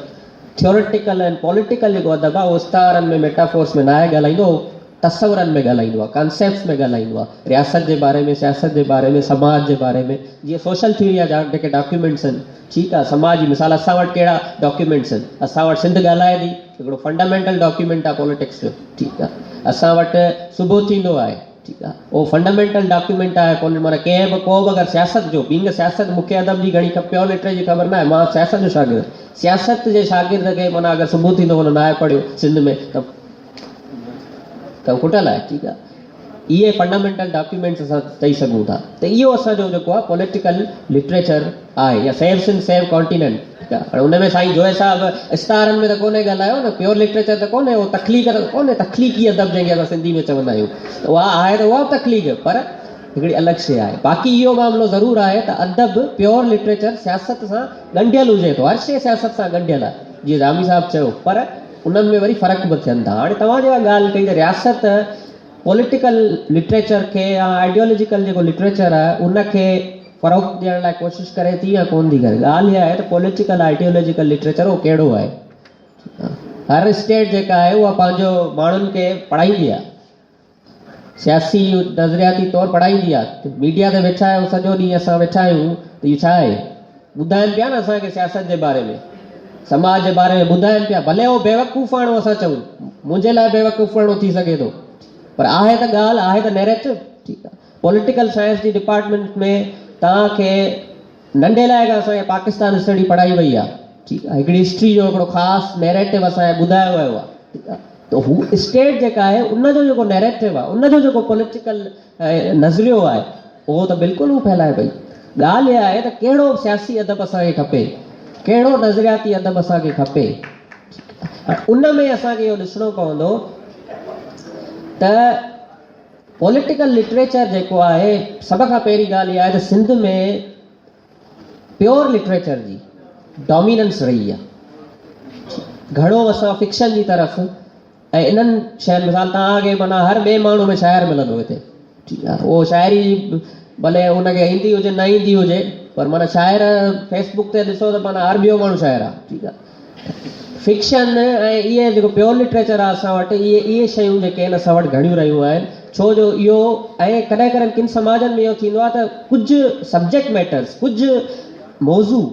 ٿيوريٽيڪل ۽ پوليٽيڪل جيڪو ادب آهي، اهو استعارن ۾ ميٽافورس ۾ ناهي ڳالهائيندو، اهو تصورن ۾ ڳالهائيندو آهي، ڪانسيپٽس ۾ ڳالهائيندو آهي، رياست جي باري ۾، سياست جي باري ۾، سماج جي باري ۾، جيئن سوشل ٿيوري جا جيڪي ڊاڪيومينٽس آهن، ٺيڪ آهي، سماج جي مثال اسان وٽ ڪهڙا ڊاڪيومينٽس آهن، اسان وٽ سنڌ ڳالهائي ٿي، هڪڙو فنڊامينٽل ڊاڪيومينٽ آهي پوليٽڪس جو، ٺيڪ آهي، اسان وٽ صبح ٿيندو آهي، ٺيڪ آهي، اهو فنڊامينٽل ڊاڪيومينٽ آهي پوليٽ معنيٰ ڪنهن به ڪو به اگر سياست جو بينگ سياست مون کي ادب جي گهڻي پيور لٽريچر جي خبر ناهي، مان سياست جو شاگرد سياست جي شاگرد کي معنيٰ اگر صبح ٿيندو هن ناهي پڙهيو سنڌ ۾ ته ته کٽل آهي، ٺيڪ آهي. اهي فنڊامينٽل ڊاڪيومينٽس اسان چئي سگهون ٿا ته اهو اسان جو جيڪو آهي پوليٽيڪل لٽريچر آهي يا سيو سنڌ سيو ڪانٽيننٽ، ٺيڪ آهي. هاڻي ان ۾ سائين جويي صاحب استعارن ۾ ته ڪونهي ڳالهايو نه، پيور لٽريچر ته ڪونهي، اهو تخليق ته ڪونهي، تخليقي ادب جنهن کي اسان سنڌي ۾ چوندا آهيون ته اها آهي ته اها به تخليق پر هڪڙي الڳ شيء آهي. باقي اهو معاملو ضرور آهي ته ادب پيور لٽريچر سياست سان ڳنڍيل هجي ٿو، هر شيء سياست سان ڳنڍيل آهي جيئن جامي صاحب چيو، پر انهن ۾ وري فرق به ٿين ٿا. هاڻي توهان جيڪا ڳالهه ڪئي ته رياست پوليٽيڪل لٽريچر کي يا آئيڊيالوجيڪل جيڪو لٽريچر آهي ان کي فروغ ڏيڻ لاء ڪوشش ڪري ٿي يا ڪونه ٿي ڪري، ڳالهه اها آهي ته پوليٽيڪل آئيڊيالوجيڪل لٽريچر اهو ڪهڙو آهي. هر اسٽيٽ جيڪا آهي اها پنهنجو ماڻهن کي پڙهائيندي آهي، سياسي نظرياتي طور پڙهائيندي آهي. ميڊيا تي ويٺا آهيو سڄو ڏينهن اسان ويٺا آهيون ته اهو ڇا آهي؟ ٻڌائن پيا نه اسان کي سياست جي باري ۾، سماج جي باري ۾ ٻڌائن پيا، ڀلي اهو بيوقوفاڻو اسان چئون، منهنجي لاء بيوقوفاڻو ٿي سگهي ٿو، پر آهي ته ڳالهه، آهي ته نيريٽو، ٺيڪ آهي. پوليٽيڪل سائنس جي ڊپارٽمينٽ ۾ توهان کي ننڍي لاء کان اسان کي پاڪستان اسٽڊي پڙهائي وئي آهي، ٺيڪ آهي، هڪڙي هسٽري جو هڪڙو خاص نيريٽو اسان کي ٻڌايو ويو آهي، ٺيڪ آهي، ته هو اسٽيٽ جيڪا آهي ان جو جيڪو نيريٽو آهي، ان جو جيڪو پوليٽيڪل نظريو آهي اهو ته بلڪل هو ڦهلائي پئي. ڳالهه اها آهي ته ڪهڙو سياسي ادب اسان کي کپي، ڪهڙو نظرياتي ادب اسان کي کپي. ان ۾ اسان کي اهو ڏسڻو پوندو ته پوليٽيڪل لٽريچر جيڪو آهي، سڀ کان پهرين ڳالهه اها آهي ته سنڌ ۾ پيور لٽريچر جي ڊاميننس رهي آهي. گهڻو اسان فڪشن جي طرف ۽ انهن شين مثال توهان کي معنيٰ هر ٻئي ماڻهو ۾ شاعر ملندو هتي، ٺيڪ آهي، اهو شاعري ڀلي ان کي ايندي هجي نه ايندي هجي پر معنيٰ شاعر فيس بڪ تي ڏسو ته معنيٰ هر ٻيو ماڻهو شاعر آهي، ٺيڪ آهي. فڪشن ۽ اهي جيڪو پيور لٽريچر آهي اسان وٽ اهي اهي شيون جيڪي آهن اسان وٽ گهڻيون رهيون آهن، ڇو جو اهو ۽ ڪڏهن ڪڏهن ڪن سماجن ۾ اهو ٿيندو آهي ته ڪجهه سبجيڪٽ ميٽرس ڪجهه موضوع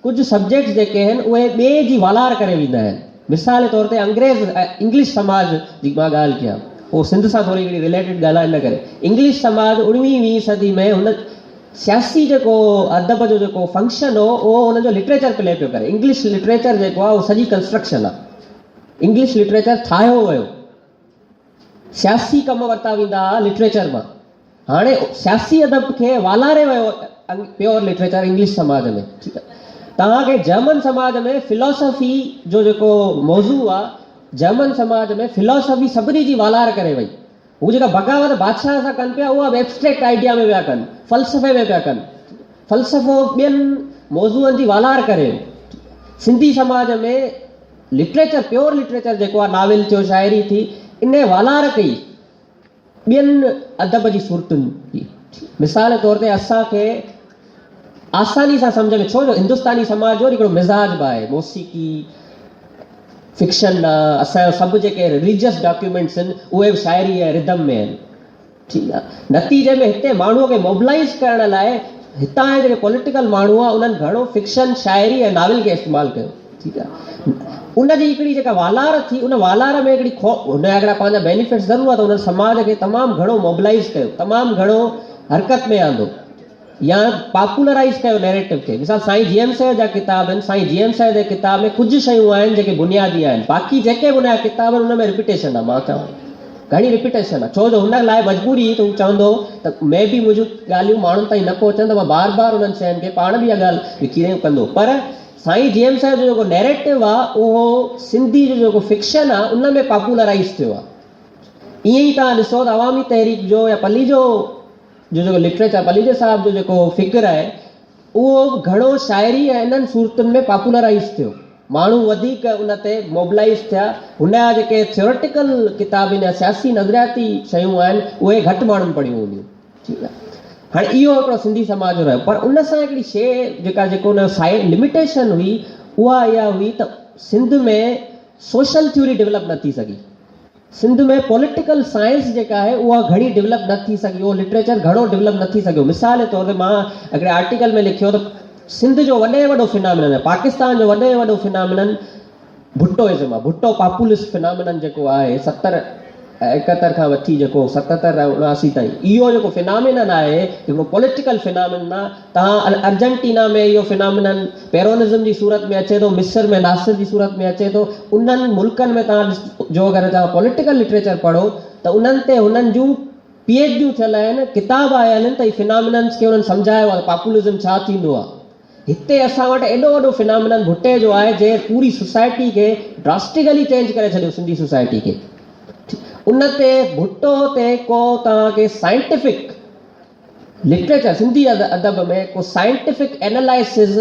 ڪجهه سبجيڪٽس جيڪي آهن اهي ٻئي جي والار ڪري ويندا آهن. مثال طور تي انگريز انگلش سماج جي مان ڳالهه ڪيان اهو سنڌ سان ٿوري هڪڙي رليٽيڊ ڳالهه آهي ان ڪري انگلش سماج اڻويهين ويهين صدي ۾ هن سياسي جيڪو ادب جو جيڪو فنڪشن هو اهو هن جو لٽريچر پلي پيو ڪري. انگلش لٽريچر جيڪو آهي اهو سڄي ڪنسٽرڪشن آهي. انگلش لٽريچر ٺاهيو ويو. سياسي ڪم ورتا ويندا هئا لٽريچر مان. هاڻي سياسي ادب کي والاري ويو پيور لٽريچر انگلش سماج ۾. ٺيڪ آهي. توهان کي جرمن سماج ۾ فلاسافي جو جيڪو موضوع آهي، جرمن سماج ۾ فلاسافي سڀني جي والار ڪري وئي. هو جيڪا بغاوت بادشاهه سان ڪن پيا اها به ائبسٽريڪٽ آئيڊيا ۾ پيا ڪن، فلسفي ۾ پيا ڪن. فلسفو ٻين موضوعن جي والار ڪري ويو. سنڌي سماج ۾ لٽريچر، پيور لٽريچر جيڪو آهي ناول ٿيو، شاعري ٿي، انهي والار ڪئي ٻين ادب جي صورتن جي. مثال طور تي اسان کي آساني سان سمجهه ۾ ڇو جو هندستاني سماج جو هڪڙو مزاج به آهي موسيقي، فڪشن آ، اسان جو سڀ جيڪي رليجس ڊاڪيومينٽس آهن اهي به شاعري ۽ ردم ۾ آهن. ٺيڪ آ، نتيجي ۾ هتي ماڻهوء کي موبلائيز ڪرڻ لاء هتان جا جيڪي پوليٽيڪل ماڻهو هئا انهن گهڻو فڪشن، شاعري ۽ ناول کي استعمال ڪيو. ٺيڪ آ، ان جي هڪڙي جيڪا والار ٿي ان والار ۾ هڪڙي هن جا هڪڙا پنهنجا بينيفٽس ضرور هئا ته انهن سماج کي تمام گهڻو موبلائيز ڪيو، تمام گهڻو حرڪت ۾ آندو يا پاپولرائيز ڪيو نيريٽو کي. مثال سائين جي ايم سيد جا ڪتاب آهن، سائين جي ايم سيد جي ڪتاب ۾ ڪجهه شيون آهن جيڪي بنيادي آهن، باقي جيڪي به ان جا ڪتاب آهن ان ۾ رپيٽيشن آهي، مان چوان گهڻي رپيٽيشن آهي، ڇو جو هن لاء مجبوري هئي ته هو چوندو هو ته مي بي منهنجون ڳالهيون ماڻهن تائين نه پهچن ته مان بار بار انهن شين کي پاڻ به اها ڳالهه لکي رهيون ڪندو، پر سائين جي ايم سيد جو جيڪو نيريٽو آهي اهو سنڌي جو جيڪو فڪشن آهي ان ۾ پاپولرائيز ٿيو آهي. ائين ئي توهان ڏسو ته عوامي تحريڪ جو يا پليجو جو جيڪو لٽريچر پليجي صاحب جو جيڪو فڪر آهي اهو به گهڻو شاعري ۽ انهن صورتن ۾ پاپولرائيز ٿيو. ماڻهو وڌيڪ ان تي موبلائيز ٿيا. هن جا جيڪي ٿيوريٽيڪل ڪتاب آهن يا سياسي نظرياتي شيون آهن اهي گهٽ ماڻهن پڙهيون هونديون. ٺيڪ آهي. هاڻي اهو هڪڙو سنڌي سماج جو رهيو پر ان سان هڪڙي شيء جيڪا جيڪو ان جو سائيڊ لميٽيشن هئي اها اها هئي ته سنڌ ۾ سوشل ٿيوري ڊولپ نه ٿي سگهي. سنڌ ۾ پوليٽيڪل سائنس جيڪا آهي اها گهڻي ڊولپ نه ٿي سگهي، اهو لٽريچر گهڻو ڊولپ نه ٿي سگهيو. مثال جي طور تي مان هڪڙي آرٽيڪل ۾ لکيو ته سنڌ جو وڏي ۾ وڏو فنامينن ۽ پاڪستان جو وڏي ۾ وڏو فنامينن ڀٽوازم آهي. ڀٽو پاپولسٽ فنامينن جيڪو آهي ستر ۽ ايڪهتر کان وٺي جيڪو ستهتر ۽ اڻاسي تائين اهو جيڪو فنامينن آهي هڪڙو پوليٽيڪل فنامينن آهي. توهان ارجنٽينا ۾ اهو فنامينن پيرونزم جي صورت ۾ اچي ٿو، مصر ۾ ناصر جي صورت ۾ اچي ٿو، انهن ملڪن ۾ توهان جو اگر توهان پوليٽيڪل لٽريچر پڙهو ته انهن تي هنن جون پي ايڇ ڊيون ٿيل آهن، ڪتاب آيل آهن ته هي فناميننس کي انهن سمجهايو آهي ته پاپولزم ڇا ٿيندو آهي. هتي اسان وٽ ايڏو وڏو فنامينن ڀٽي جو آهي جنهن پوري سوسائٽي کي ڊراسٽيڪلي چينج ڪري ڇڏيو سنڌي سوسائٽي کي. ان تي ڀٽو تي ڪو توهان کي سائنٽيفڪ لٽريچر، سنڌي ادب ۾ ڪو سائنٽيفڪ اينالائسز،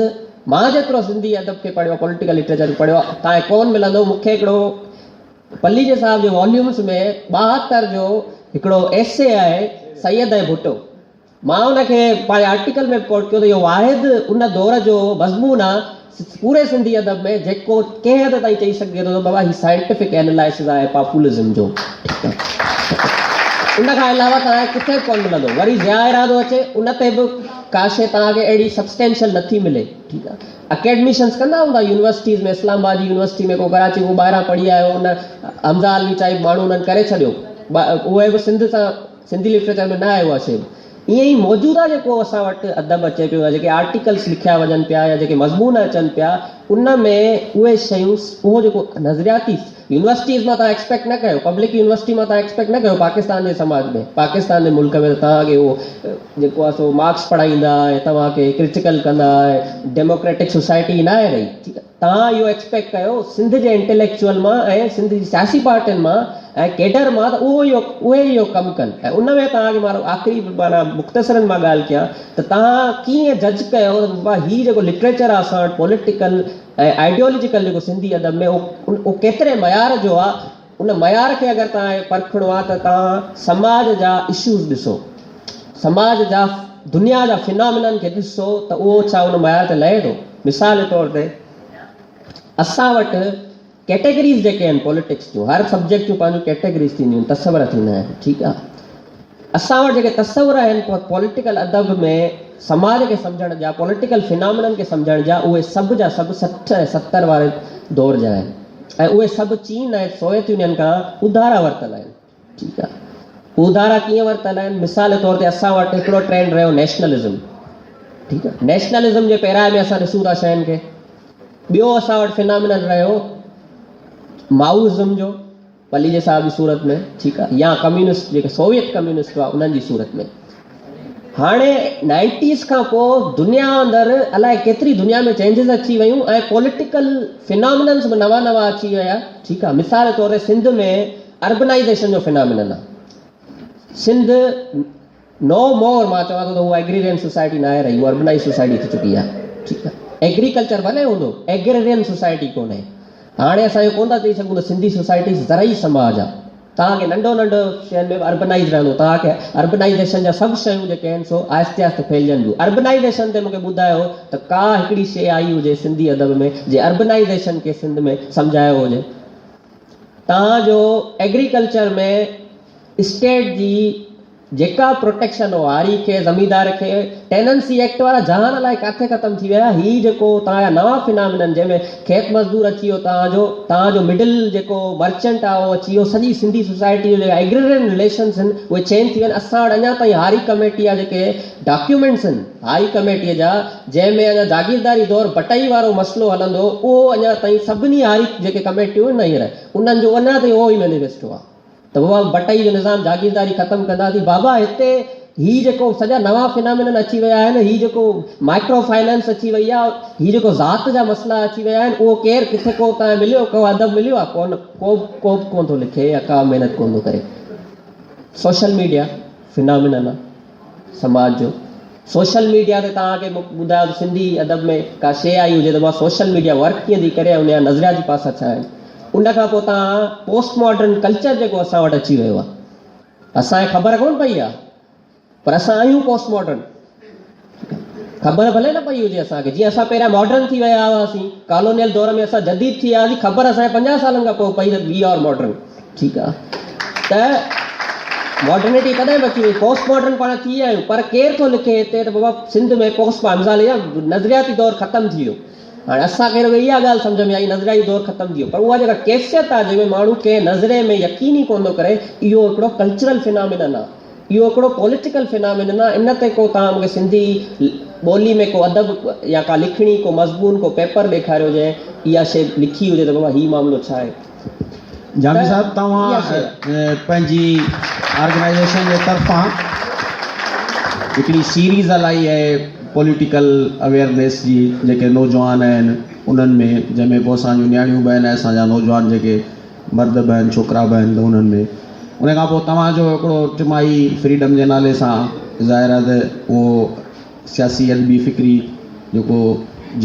مان جيترو سنڌي ادب کي پڙهيو آهي، پوليٽيڪل لٽريچر کي پڙهيو آهي، تان کي ڪونه ملندو. مون کي هڪڙو پليجي صاحب جي واليومز ۾ 72 جو هڪڙو ايسي آهي سيد ۽ ڀٽو. مان ان کي پنهنجي آرٽيڪل ۾ به ڪوٽ ڪيو ته اهو واحد ان دور جو مضمون آهي پوري سنڌي ادب ۾ جيڪو ڪنهن حد تائين چئي سگهجي ٿو ته بابا هي سائنٽيفڪ اينالائسز آهي پاپولزم جو. ٺيڪ آهي. ان کان علاوه توهان کي ڪٿي به ڪونه ملندو. وري ضياء ارادو اچي ان تي به ڪا شيء توهان کي اهڙي سبسٽينشل نٿي ملي. ٺيڪ آهي. اڪيڊميشنس ڪندا هوندا يونيورسٽيز ۾ اسلام آباد جي يونيورسٽي ۾ ڪو ڪراچي ڪو ٻاهران پڙهي آيو ان حمزه علوي ٽائيپ ماڻهو انهن ڪري ڇڏيو. اهي به سنڌ سان سنڌي لٽريچر ۾ نه آيو اها شيء به. ائين ئي موجوده جيڪو اسان وٽ ادب اچي پيو يا جيڪي آرٽيڪلس لکيا وڃن پيا يا جيڪي مضمون اچن پيا ان ۾ اهي شيون اهو جيڪو نظرياتي يونيورسٽيز مان توهان ايڪسپيڪٽ نه ڪيو پبلڪ يونيورسٽي مان توهان ايڪسپيڪٽ نه ڪيو پاڪستان جي سماج ۾ پاڪستان جي ملڪ ۾ ته توهان کي اهو جيڪو آهي سو مارڪس پڙهائيندا ۽ توهان کي ڪرٽيڪل ڪندا ۽ ڊيموڪريٽڪ سوسائٽي ناهي رهي ٺيڪ آهي توهان اهو ايڪسپيڪٽ ڪيو سنڌ جي انٽيليڪچوئل مان ۽ سنڌ جي سياسي پارٽين مان ۽ ڪيڊر مان ته اهو اهو اهي اهو ڪم ڪن ۽ ان ۾ توهان کي مان آخري معنيٰ مختصرن مان ڳالهه ڪيان ته توهان ڪيئن جج ڪيو ته بابا هي جيڪو لٽريچر آهي اسان وٽ پوليٽيڪل ۽ آئيڊيولوجيڪل جيڪو سنڌي ادب ۾ اهو ڪيتري معيار جو آ ان معيار کي اگر توهان کي پرکڻو آ ته توهان سماج جا اشوز ڏسو سماج جا دنيا جا فنامنن کي ڏسو ته اهو ڇا ان معيار تي لهي ٿو مثال جي طور تي اسان وٽ ڪيٽيگريز جيڪي آهن پوليٽڪس جون هر سبجيڪٽ جون پنهنجون ڪيٽيگريز ٿينديون آهن تصور ٿيندا آهن ٺيڪ آ اسان وٽ جيڪي تصور آهن پوليٽيڪل ادب ۾ سماج کي سمجهڻ جا، پوليٽيڪل فنامنن کي سمجهڻ جا، اهي سڀ جا سڀ 60 ۽ 70 واري دور جا آهن ۽ اهي سڀ چين ۽ سوويت يونين کان اڌارا ورتل آهن. ٺيڪ آهي. اڌارا ڪيئن ورتل آهن؟ مثال طور تي اسان وٽ هڪڙو ٽرينڊ رهيو نيشنلزم. ٺيڪ آهي. نيشنلزم جي پيرائي ۾ اسان ڏسون ٿا شين کي. ٻيو اسان وٽ فنامنن رهيو مائوازم جو. پليجي صاحب جي صورت ۾ ٺيڪ آ يا ڪميونسٽ جيڪي سوويت ڪميونسٽ هئا انهن جي صورت ۾ هاڻي نائنٽيز کان پوء دنيا اندر الائي ڪيتري دنيا ۾ چينجز اچي ويون ۽ پوليٽيڪل فنامننس به نوان نوان اچي ويا ٺيڪ آ مثال طور تي سنڌ ۾ اربنائيزيشن جو فنامنن آ سنڌ نو مور مان چوان ٿو ته هو ايگريرين سوسائٽي ناهي رهي هو اربنائيز سوسائٽي ٿي چڪي آهي ٺيڪ آهي ايگريڪلچر ڀلي هوندو ايگريرين سوسائٽي ڪونهي هاڻي اسان اهو ڪونه ٿا چئي سگهون ته سنڌي سوسائٽي زرعي سماج آهي توهان کي ننڍو ننڍو شين ۾ به اربنائيز رهندو توهان کي اربنائيزيشن جا سڀ شيون جيڪي آهن سو آهستي آهستي ڦهلجن ٿيون اربنائيزيشن تي مونکي ٻڌايو ته ڪا هڪڙي شي آئي هجي سنڌي ادب ۾ جي اربنائيزيشن کي سنڌ ۾ سمجهايو هجي توهان جو ايگريڪلچر ۾ اسٽيٽ جي جيڪا پروٽيڪشن هو هاري کي زميندار کي ٽيننسي ايڪٽ وارا جهان الائي ڪاٿي ختم ٿي ويا هي جيڪو توهان جا نوان فنامنن جنهن ۾ کيت مزدور اچي ويو توهان جو توهان جو مڊل جيڪو مرچنٽ آهي اهو اچي ويو سڄي سنڌي سوسائٽي جو جيڪا ايگريرين رليشنس آهن اهي چينج ٿي ويا آهن اسان وٽ اڃا تائين هاري ڪميٽي جا جيڪي ڊاڪيومينٽس آهن هاري ڪميٽي جا جنهن ۾ اڃا جاگيرداري دور بٽئي وارو مسئلو هلندو اهو اڃا تائين سڀني هاري جيڪي ڪميٽيون آهن نه هينئر انهن جو اڃا تائين اهو ئي مينيفيسٽو آهي ته بابا بٽئي جو نظام جاگيرداري ختم ڪنداسين بابا هتي هي جيڪو سڄا نوان فنامينن اچي ويا آهن هي جيڪو مائڪرو فائنانس اچي وئي آهي هي جيڪو ذات جا مسئلا اچي ويا آهن اهو ڪير ڪٿي ڪو تان مليو ڪو ادب مليو آهي ڪون ڪو ڪو به ڪون ٿو لکي يا ڪا محنت ڪون ٿو ڪري سوشل ميڊيا فنامينن آهي سماج جو سوشل ميڊيا تي توهان کي مون ٻڌايو ته سنڌي ادب ۾ ڪا شيء آئي هجي ته اها سوشل ميڊيا ورڪ ڪيئن ٿي ڪري ۽ ان جا نظرياتي پاسا ڇا آهن. ان کان پوء توهان پوسٽ ماڊرن ڪلچر جيڪو اسان وٽ اچي ويو آهي، اسان کي خبر ڪونه پئي آهي پر اسان آهيون پوسٽ ماڊرن. خبر ڀلي نه پئي هجي اسان کي، جيئن اسان پهريان ماڊرن ٿي ويا هئاسين، ڪالونيل دور ۾ اسان جديد ٿي ويا هئاسين، خبر اسان کي 50 سالن کان پوء پئي ته وي آر ماڊرن. ٺيڪ آ ته ماڊرنٽي ڪڏهن به اچي وئي، پوسٽ ماڊرن پاڻ ٿي ويا آهيون، پر ڪير ٿو لکي هتي ته بابا سنڌ ۾ پوسٽ مثال اها نظرياتي دور ختم ٿي ويو. هاڻي اسان کي رڳو اها ڳالهه سمجهه ۾ آئي نظرياتي دور ختم ٿي ويو، پر اها جيڪا ڪيفيت آ جنهن ۾ ماڻهو ڪنهن نظرئي ۾ يقين ئي ڪونه ٿو ڪري، اهو هڪڙو ڪلچرل فنامينن آ، اهو هڪڙو پوليٽيڪل فنامينن آ، ان تي ڪو توهان مون کي سنڌي ٻولي ۾ ڪو ادب يا ڪا لکڻي، ڪو مضمون، ڪو پيپر ڏيکاريو جنهن اها شيء لکي هجي ته بابا هي معاملو ڇا آهي. جامي ته صاحب اها توهان شيء آ. پنهنجي آرگنائيزيشن جي طرفان هڪڙي سيريز هلائي آهي پوليٽيڪل اويئرنيس جي جيڪي نوجوان آهن انهن ۾ جنهن ۾ پوء اسان جون نياڻيون به آهن ۽ اسان جا نوجوان جيڪي مرد به آهن ڇوڪرا به آهن ته انهن ۾ ان کان پوء توهان جو هڪڙو ٽماهي فريڊم جي نالي سان ظاهر آهي ته اهو سياسي ادبي فڪري جيڪو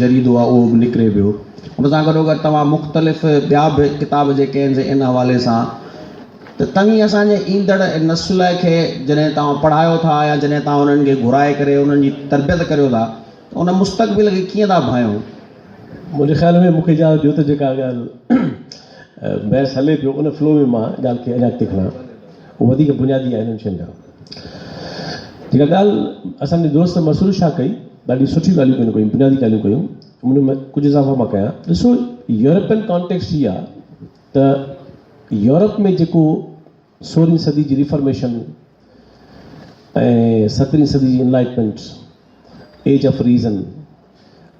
جريدو آهي اهو به نڪري پيو ان سان گڏو گڏ توهان مختلف ٻيا به ڪتاب جيڪي آهن سي ان حوالي سان ته توهين اسان جي ايندڙ نسل کي جڏهن توهان پڙهايو ٿا يا جڏهن توهان انهن کي گهرائي ڪري انهن جي تربيت ڪريو ٿا ته ان مستقبل کي ڪيئن ٿا ڀانئيو؟ منهنجي خيال ۾ مون کي اجازت ڏيو ته جيڪا ڳالهه بحث هلي پيو ان فلو ۾ مان ڳالهه کي اڃا اڳتي کڻان اهو وڌيڪ بنيادي آهي انهن شين کان. جيڪا ڳالهه اسان جي دوست مسرور شاهه ڪئي ڏاڍي سٺيون ڳالهيون ڪيون ڪيون بنيادي ڳالهيون ڪيون ان ۾ ڪجهه اضافا مان ڪيان. ڏسو يورپين ڪانٽيڪسٽ هي آهي ته يورپ ۾ جيڪو سورهين صدي جي ريفارميشن ۽ سترهين صدي جي انلائٽمينٽ، ايج آف ريزن،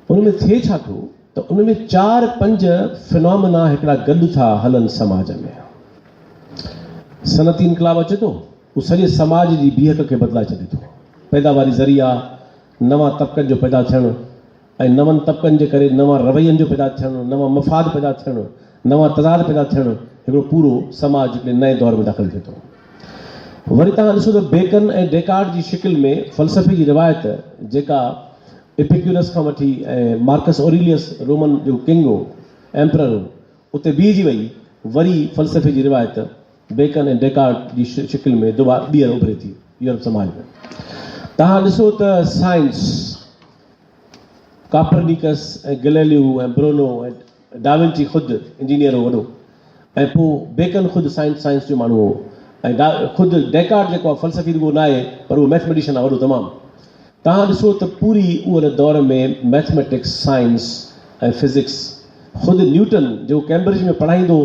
ان ۾ ٿئي ڇا ٿو ته ان ۾ چار پنج فنامنا هڪڙا گڏ ٿا هلن سماج ۾. صنعتي انقلاب اچي ٿو، اهو سڄي سماج جي بيهڪ کي بدلائي ڇڏي ٿو. پيداواري ذريعا، نوان طبقن جو پيدا ٿيڻ ۽ نون طبقن جي ڪري نوان روين جو پيدا ٿيڻ، نوان مفاد پيدا ٿيڻ، نوان تضاد پيدا ٿيڻ، هڪڙو پورو سماج هڪڙي نئين دور ۾ داخل ٿئي ٿو. وري توهان ڏسو ته بيڪن ۽ ڊيڪارٽ جي شڪل ۾ فلسفي جي روايت جيڪا اپيڪيورس کان وٺي ۽ مارڪس اوريليس رومن جيڪو ڪنگ هو، ايمپرر هو، اتي بيهجي وئي، وري فلسفي جي روايت بيڪن ۽ ڊيڪارٽ جي شڪل ۾ دوباره ٻيهر اڀري ٿي يورپ سماج ۾. توهان ڏسو ته science, Copernicus ۽ Galileo ۽ Bruno ۽ da Vinci خود انجنيئر هو وڏو ۽ پوء بيڪن خود سائنس سائنس جو ماڻهو هو ۽ خود ڊيڪارٽ جيڪو آهي فلسفي رڳو ناهي پر اهو ميٿميٽيشن آهي وڏو تمام. توهان ڏسو ته پوري ان دور ۾ ميٿميٽڪس، سائنس ۽ فزڪس خود نيوٽن جيڪو ڪيمبرج ۾ پڙهائيندو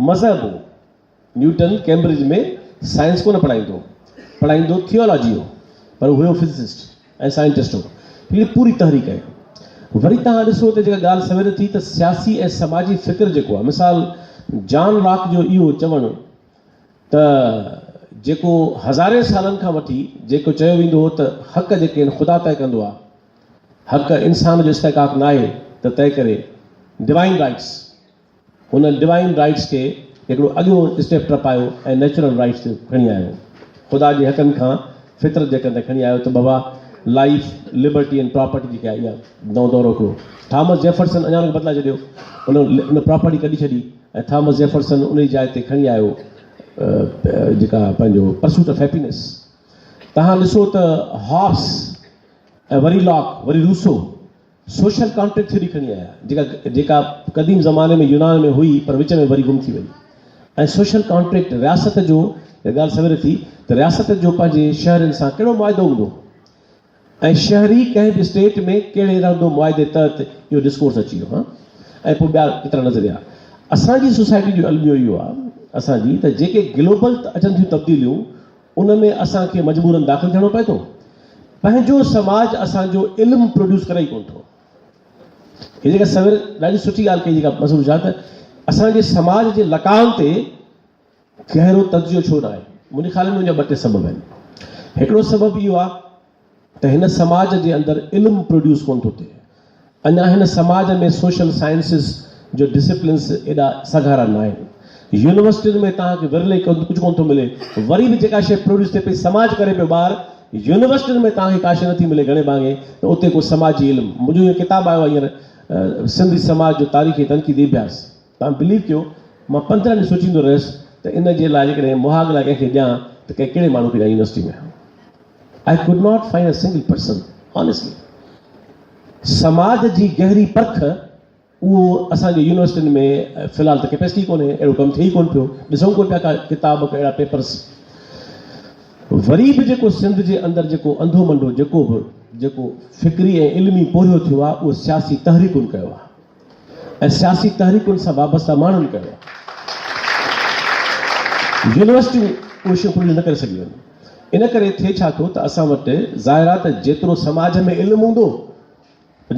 مذهب هو. نيوٽن ڪيمبرج ۾ سائنس ڪونه پڙهائيندو هو، پڙهائيندو ٿيولاجي هو، پر هو هيو فزسسٽ ۽ سائنٽسٽ هو. هڪڙي پوري تحريڪ آهي. وري توهان ڏسو ته جيڪا ڳالهه سوير ٿي ته سياسي ۽ سماجي فڪر جيڪو آهي، مثال جان لاڪ جو اهو چوڻ ته جيڪو هزارين سالن کان وٺي جيڪو چيو ويندو هو ته حق جيڪي آهن خدا طئي ڪندو آهي، حق انسان جو استحقاق ناهي ته طئي ڪري، ڊوائن رائٽس، هن ڊوائن رائٽس کي هڪڙو اڳيون اسٽيپ ٽپايو ۽ نيچرل رائٽس تي کڻي آيو. خدا جي حقن کان فطرت جي حقن تي کڻي آيو ته بابا لائيف، لبرٽي ۽ پراپرٽي جيڪي آهي اها نئون دور هڪڙو. ٿامس جيفرسن اڃا ان کي بدلائي ڇڏيو. ان ان پراپرٽي ڪڍي ڇڏي ۽ ٿامس جيفرسن ان جي جاء تي کڻي آيو جيڪا پنهنجو پرسوٽ آف هيپينس. توهان ڏسو ته هابس ۽ وري لاڪ وري روسو سوشل ڪانٽريڪٽ ٿيوري کڻي آيا جيڪا جيڪا قديم زماني ۾ يونان ۾ هئي پر وچ ۾ وري گم ٿي وئي ۽ سوشل ڪانٽريڪٽ رياست جو اها ڳالهه سوير ٿي ته رياست جو پنهنجي شهرين سان ڪهڙو معاهدو هوندو ۽ شهري ڪنهن به اسٽيٽ ۾ ڪهڙي رهندو معاهدي تحت اهو ڊسڪورس اچي ويو ها ۽ پوء ٻيا ڪيترا نظريا اسان جي سوسائٽي جو الميو اهو آهي اسان جي ته جيڪي گلوبل اچن ٿيون تبديليون ان ۾ اسان کي مجبورن داخل ٿيڻو پئي ٿو. پنهنجو سماج اسان جو علم پروڊيوس ڪري ئي ڪونه ٿو. هي جيڪا سوير ڏاڍي سٺي ڳالهه ڪئي جيڪا مسرور شاهه ته اسان جي سماج جي لقائن تي گهرو تجزيو ڇو نه آهي؟ منهنجي خيال ۾ ان جا ٻه ٽي سبب آهن. هڪڙو سبب اهو آهي ته هن سماج جي اندر علم پروڊيوس ڪونه ٿو ٿئي. اڃا هن سماج ۾ سوشل سائنسز جو ڊسيپلنس ايڏا سگهارا ناهن. يونيورسٽين ۾ توهان کي ورلي ڪجهه ڪونه ٿو ملي. وري به جيڪا شيء پروڊيوس ٿئي پئي سماج ڪري پيو ٻاهر يونيورسٽين ۾ توهان کي ڪا شيء نٿي ملي گهڻي ڀاڱي ته اتي ڪو سماجي علم منهنجو هيء ڪتاب آيو آهي هينئر سنڌي سماج جو تاريخي تنقيدي اڀياس توهان بليو ڪيو مان 15 ڏينهن سوچيندو رهيس ته ان جي لاء جيڪڏهن مهاڳ لاء ڪنهن کي ڏيان ته ڪنهن ڪهڙي ماڻهو کي ڏيان university ۾ I could not find a single person honestly سماج جي گهري پرک اهو اسان جي يونيورسٽين ۾ في الحال ته ڪيپيسٽي ڪونهي اهڙو ڪم ٿئي ئي ڪونه پيو ڏسون ڪونه پيا ڪا ڪتاب ڪا اهڙا پيپرس وري به جيڪو سنڌ جي اندر جيڪو انڌو منڊو جيڪو به جيڪو فڪري ۽ علمي پورهيو ٿيو آهي اهو سياسي تحريڪن ڪيو آهي ۽ سياسي تحريڪن سان وابسته ماڻهن ڪيو آهي. يونيورسٽيون اهي شيون پوريون نه ڪري سگهيون آهن. ان ڪري ٿئي ڇا ٿو ته اسان وٽ ظاهر آهي ته جيترو سماج ۾ علم هوندو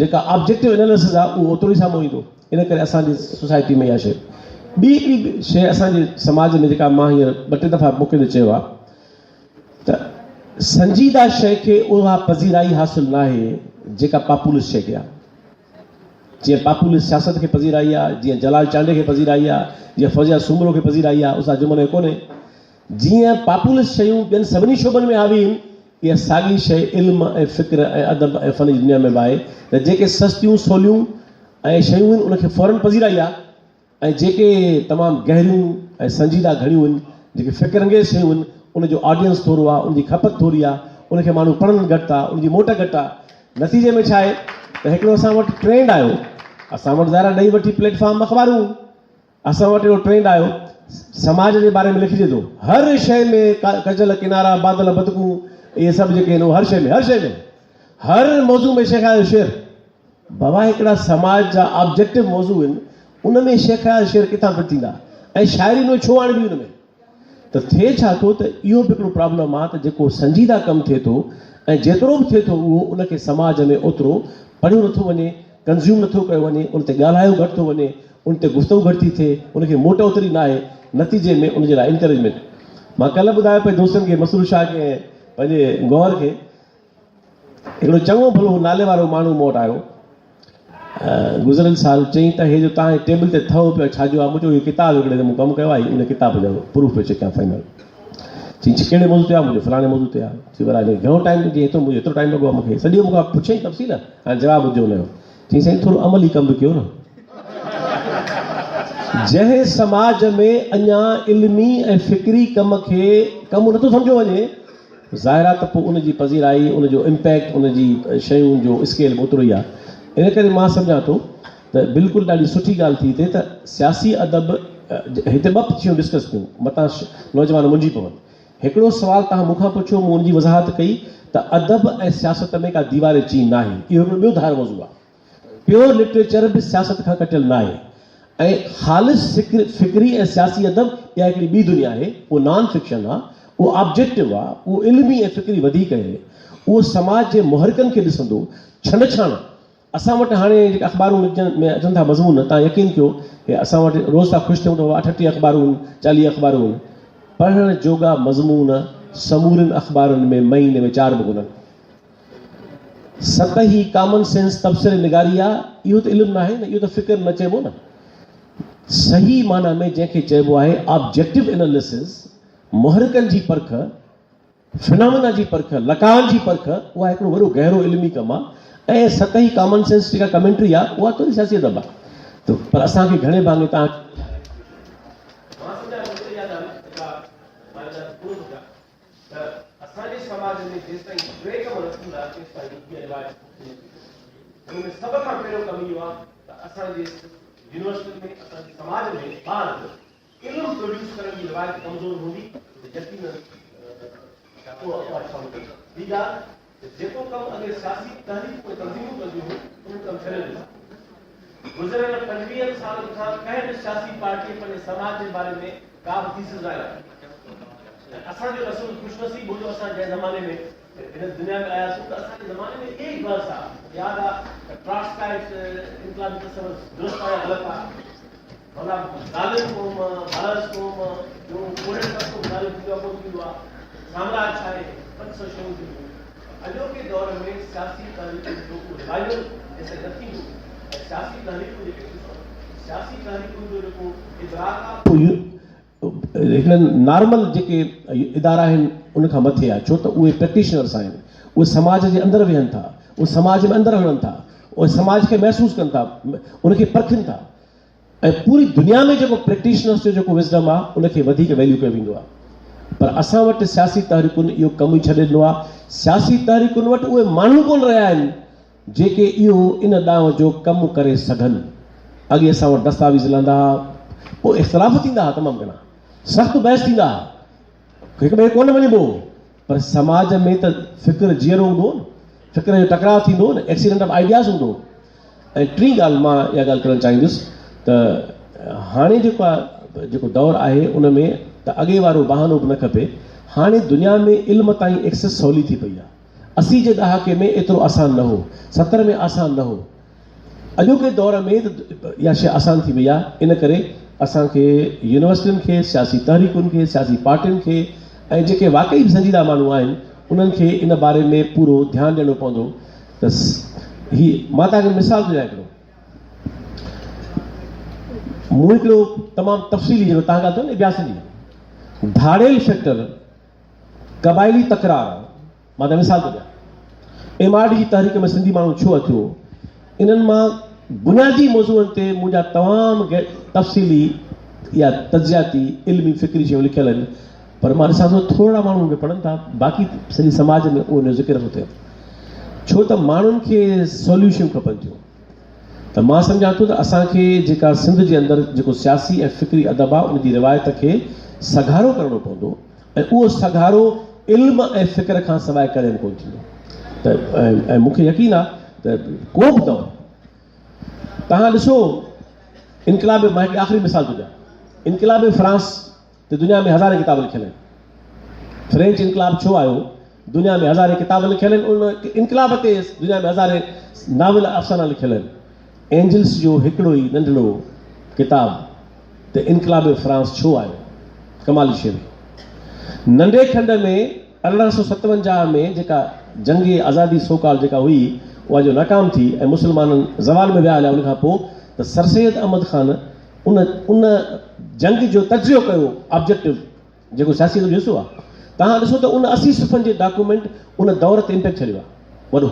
جيڪا آبجيڪٽو اناليسز آهي اهو اوترو ئي سامهون ايندو. ان ڪري اسان جي سوسائٽي ۾ اها شيء ٻي هڪڙي شيء اسان جي سماج ۾ جيڪا مان هينئر ٻه ٽي دفعا موقعي تي چيو آهي ته سنجيده شيء کي اها پذيرائي حاصل ناهي جيڪا پاپولسٽ شيء کي آهي. جيئن پاپولسٽ سياست کي پذيرائي آ، جيئن جلال چانڊيي کي پذيرائي آ، جيئن فوزيه سومرو کي پذيرائي آ، استاد جمن کي ڪونهي. جيئن پاپولسٽ شيون ٻين سڀني شعبن ۾ حاوي آهن، اها ساڳي شيء علم ۽ فڪر ۽ ادب ۽ فن جي دنيا ۾ به آهي ته جيڪي سستيون سوليون ۽ شيون آهن ان کي فورن پذيرائي آ ۽ جيڪي تمام گهريون ۽ سنجيده گهڙيون آهن، جيڪي فڪر انگيز شيون آهن، ان جو آڊينس ٿورو آ، ان جي کپت ٿوري آ، ان کي ماڻهو پڙهن گهٽ ٿا، ان جي موٽ گهٽ آ. نتيجي ۾ ڇا آهي ته هڪڙو اسان وٽ ٽرينڊ آيو، اسان وٽ ظاهر آهي ڏئي وٺي پليٽ فارم اخبارون، اسان وٽ اهڙو ٽرينڊ آيو، سماج جي باري ۾ لکجي ٿو، هر شيء ۾ ڪجل، ڪنارا، بادل، بدڪون، اهي سڀ جيڪي آهن اهي هر شيء ۾، هر شيء ۾، هر موضوع ۾ شيخ اياز جو شعر. بابا هڪڙا سماج جا آبجيڪٽو موضوع آهن، ان ۾ شيخ اياز جو شعر ڪٿان فٽ ٿيندا ۽ شاعري ان ۾ ڇو آڻبي ان ۾؟ ته ٿئي ڇا ٿو ته اهو به هڪڙو پرابلم آ ته جيڪو سنجيده ڪم ٿئي ٿو ۽ جيترو به ٿئي ٿو اهو ان کي سماج ۾ اوترو پڙهيو نٿو وڃي، ڪنزيوم نٿو ڪيو وڃي، ان تي ڳالهايو گهٽ ٿو وڃي، ان تي گفتگو گهٽ ٿي ٿئي، ان کي موٽ اوتري ناهي، نتيجي ۾ ان جي لاء انڪريجمينٽ. مان ڪلهه ٻڌايو پئي دوستن کي مسرور شاهه کي ۽ پنهنجي گوهر کي هڪڙو چڱو ڀلو نالي وارو ماڻهو مون وٽ آيو گذريل سال، چيائين ته هي جو توهان جي ٽيبل تي ٿهو پيو آهي ڇا جو آهي؟ مون چيو هي ڪتاب هڪڙي تي مون ڪم ڪيو آهي ان ڪتاب جو پروف پيو چيڪ ڪيان فائنل. چيائين ڪهڙي موضوع تي آهي؟ مون چيو فلاڻي موضوع تي آهي. چيائين ڀلا هن کي گهڻو ٽائيم چيائين ايترو مون چيو ايترو ٽائيم لڳو آهي مون کي سڄو مون کان پڇيائين تفصيل هاڻي جواب ٻڌجو هن جو. چيائين سائين ٿورو عملي ڪم به ڪيو نه. جنهن سماج ۾ اڃا علمي ۽ فڪري ڪم کي ڪم نٿو سمجهيو وڃي ظاهر آهي ته پوء ان جي پذيرائي، ان جو امپيڪٽ، ان جي شين جو اسڪيل به اوترو ئي آهي. ان ڪري مان سمجهان ٿو ته بلڪل ڏاڍي سٺي ڳالهه ٿي هتي ته سياسي ادب هتي ٻه شيون ڊسڪس ٿيون متان نوجوان منجهي پون. هڪڙو سوال توهان مون کان پڇيو مون ان جي وضاحت ڪئي ته ادب ۽ سياست ۾ ڪا ديوار چين ناهي اهو هڪڙو ٻيو ڌار موضوع آهي. پيور لٽريچر به سياست کان ڪٽيل ناهي ۽ خالص فڪري ۽ سياسي ادب اها هڪڙي ٻي دنيا آهي، اهو نان فڪشن آ، اهو آبجيڪٽو آ، اهو علمي ۽ فڪري وڌيڪ آهي، اهو سماج جي محرڪن کي ڏسندو، ڇنڊڇاڻ، اسان وٽ هاڻي جيڪي اخبارون ۾ اچن ٿا مضمون، توهان يقين ڪيو هي اسان وٽ روز ٿا خوش ٿيون ته بابا 38 اخبارون آهن، 40 اخبارون آهن، پڙهڻ جوڳا مضمون سمورين اخبارن ۾ مهيني ۾ چار به ڪونهن. سطحي ڪامن سينس تبصري نگاري آ، اهو ته علم ناهي نه، اهو ته فڪر نه چئبو نه. صحيح معنيٰ ۾ جنهن کي چئبو آهي آبجيڪٽو اناليسز، محرڪن جي پرک، فنامينا جي پرک، لقائن جي پرک، اها هڪڙو وڏو گهرو علمي ڪم آ ۽ سطحي ڪامن سينس جيڪا ڪمينٽري آ، اها ٿوري سياسي ادب آ. ته پر اسان کي گهڻي ڀاڱي تان مان سمجهان ٿو ته اها ڳالهه جيڪا مان اڃا ٿورو سمجهان ته اسان جي سماج ۾ جيستائين ٽي ڪم نه ٿيندا تيستائين هيء روايت پختي نه ٿيندي. ان ۾ سڀ کان پهريون ڪم اهو آهي ته اسان جي يونيورسٽين ۾ اسان جي سماج ۾ ٻاهر به علم پروڊيوس ڪرڻ جي روايت ڪمزور هوندي ته يقينن اها ڇانو ڪندي. ٻي ڳالهه ته جيڪو ڪم اڳي سياسي تحريڪون ۽ تنظيمون ڪنديون هيون اهو ڪم ڇڏي ڏنو. گذريل 25 سالن کان ڪنهن به سياسي پارٽيء پنهنجي سماج جي باري ۾ ڪا به ٿيسز ناهي لکي ۽ اسان جو نسل خوش نصيب هو جو اسان جنهن زماني ۾ هن دنيا ۾ آياسون ته اسان جي زماني ۾ اهي ئي بحث ها. ياد آ ته ٽراٽسڪائيٽ انقلابي تصور درست آ يا غلط آ؟ ڀلا ظالم قوم، بالرس قوم جو پورهيت طبقو به ظالم ٿيندو آ ڪونه ٿيندو آ؟ سامراج ڇا آهي؟ 500 شيون ٿينديون هيون. اڄوڪي دور ۾ سياسي تحريڪن جو اهو ريوائيول جيستائين نه ٿيندو ۽ سياسي تحريڪون جيڪي ڏسو سياسي تحريڪن جو جيڪو ادراڪ آ اهو هڪڙن نارمل جيڪي ادارا آهن ان کان مٿي آهي ڇو ته اهي پريڪٽيشنرس آهن اهي سماج جي اندر ويهن ٿا اهي سماج ۾ اندر هلن ٿا اهي سماج کي محسوس ڪن ٿا ان کي پرکين ٿا ۽ پوري دنيا ۾ جيڪو پريڪٽيشنرس جو جيڪو وزڊم آهي ان کي وڌيڪ ويليو ڪيو ويندو آهي پر اسان وٽ سياسي تحريڪن اهو ڪم ئي ڇڏي ڏنو آهي سياسي تحريڪن وٽ اهي ماڻهو ڪونه رهيا آهن جيڪي اهو ان ڏانء جو ڪم ڪري سگهن. اڳي اسان وٽ دستاويز لهندا ها، پوء اختلاف ٿيندا ها تمام گهڻا، سخت بحث ٿيندا ها، هڪ ٻئي کي ڪونه مڃبو هو، پر سماج ۾ ته فڪر جيئرو هوندو هو نه، فڪر جو ٽڪراء ٿيندو هو نه، ايڪسيڊنٽ آف آئيڊياز هوندو هو. ۽ ٽين ڳالهه مان اها ڳالهه ڪرڻ چاهيندس ته هاڻي جيڪو جيڪو دور آهي ان ۾ ته اڳي وارو بهانو به نه کپي، هاڻي دنيا ۾ علم تائين ايڪسيس سولي ٿي پئي آهي. 80 جي ڏهاڪي ۾ ايترو آسان نه هو، 70 ۾ آسان نه هو، اڄوڪي دور ۾ ته اها شيء آسان ٿي وئي آهي، ان ڪري اسان کي يونيورسٽين کي، سياسي تحريڪن کي، سياسي پارٽين کي ۽ جيڪي واقعي به سنجيده ماڻهو آهن انهن کي ان باري ۾ پورو ڌيان ڏيڻو پوندو ته هي مان توهان کي مثال ٿو ڏيان هڪڙو مون هڪڙو تمام تفصيلي جيڪو توهان ڳالهه ڪيو نه اڀياس جي ڌاڙيل فيڪٽر قبائلي تڪرار، مان ته مثال ٿو ڏيان، ايم آر ڊي جي تحريڪ ۾ سنڌي ماڻهو ڇو اٿيو؟ انهن مان بنيادي موضوعن تي منهنجا تمام تفصيلي يا تجزياتي علمي فڪري شيون لکيل آهن پر مان ڏسان ٿو ٿورڙا ماڻهو ان کي پڙهن ٿا باقي سڄي سماج ۾ اهو ان جو ذڪر نٿو ٿئي ڇو ته ماڻهن کي سوليون شيون کپن ٿيون ته مان سمجهان ٿو ته اسان کي جيڪا سنڌ جي اندر جيڪو سياسي ۽ فڪري ادب آهي ان جي روايت کي سگهارو ڪرڻو پوندو ۽ اهو سگهارو علم ۽ فڪر کان سواء ڪڏهن به ڪونه ٿيندو ته ۽ مون کي يقين آهي ته ڪو به دور توهان ڏسو انقلاب مان هڪ آخري مثال ٿو ڏيان انقلاب فرانس تي دنيا ۾ هزارين ڪتاب لکيل آهن فرينچ انقلاب ڇو آيو دنيا ۾ هزارين ڪتاب لکيل آهن ان انقلاب تي دنيا ۾ هزارين ناول افسانا لکيل آهن اينجلس جو هڪڙو ئي ننڍڙو ڪتاب ته انقلاب فرانس ڇو آيو؟ ڪمال جي شيء هئي. ننڍي کنڊ ۾ 1857 ۾ جيڪا جنگ آزادي سو ڪال جيڪا هئي اها جو ناڪام ٿي ۽ مسلمانن زوال ۾ ويا هليا ان کان پوء ته سرسيد احمد خان ان ان جنگ جو تجزيو ڪيو آبجيڪٽو جيڪو سياسي ادب جو حصو آهي. توهان ڏسو ته ان 80 صفحن جي ڊاڪيومينٽ ان دور تي امپيڪٽ ڇڏيو آهي وڏو.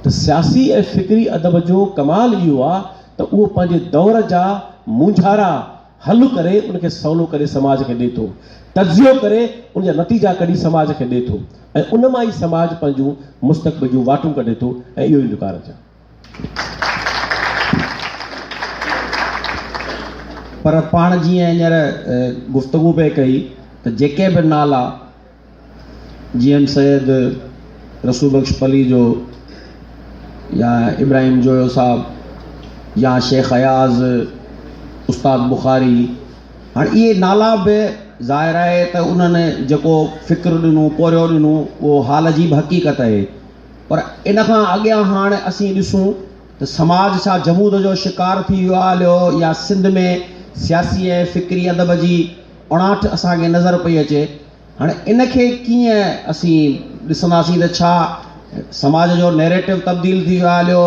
ته سياسي ۽ فڪري ادب جو ڪمال اهو آهي ته اهو پنهنجي دور جا مونجهارا حل ڪري ان کي سولو ڪري سماج کي ڏئي ٿو. تجزيو ڪري ان جا نتيجا ڪڍي سماج کي ڏئي ٿو ۽ ان مان ئي سماج پنهنجون مستقبل جون واٽون ڪڍي ٿو ۽ اهو ئي ان جو ڪارج آهي. پر پاڻ جيئن هينئر گفتگو پئي ڪئي ته جيڪي به نالا جي ايم سيد، رسول بخش پليجو يا ابراهيم جويو صاحب يا شيخ اياز، استاد بخاري، هاڻي اهي نالا به ظاهر آهي ته انهن جيڪو فڪر ڏنو، پورهيو ڏنو اهو حال جي به حقيقت آهي. پر ان کان اڳيان هاڻ اسين ڏسون ته سماج ڇا جمود جو شڪار ٿي ويو آهي هليو يا سنڌ ۾ سياسي ۽ فڪري ادب جي اڻاٺ اسان کي نظر پئي اچي. هاڻي ان کي ڪيئن اسين ڏسنداسين ته ڇا سماج جو نيريٽو تبديل ٿي ويو آهي هليو،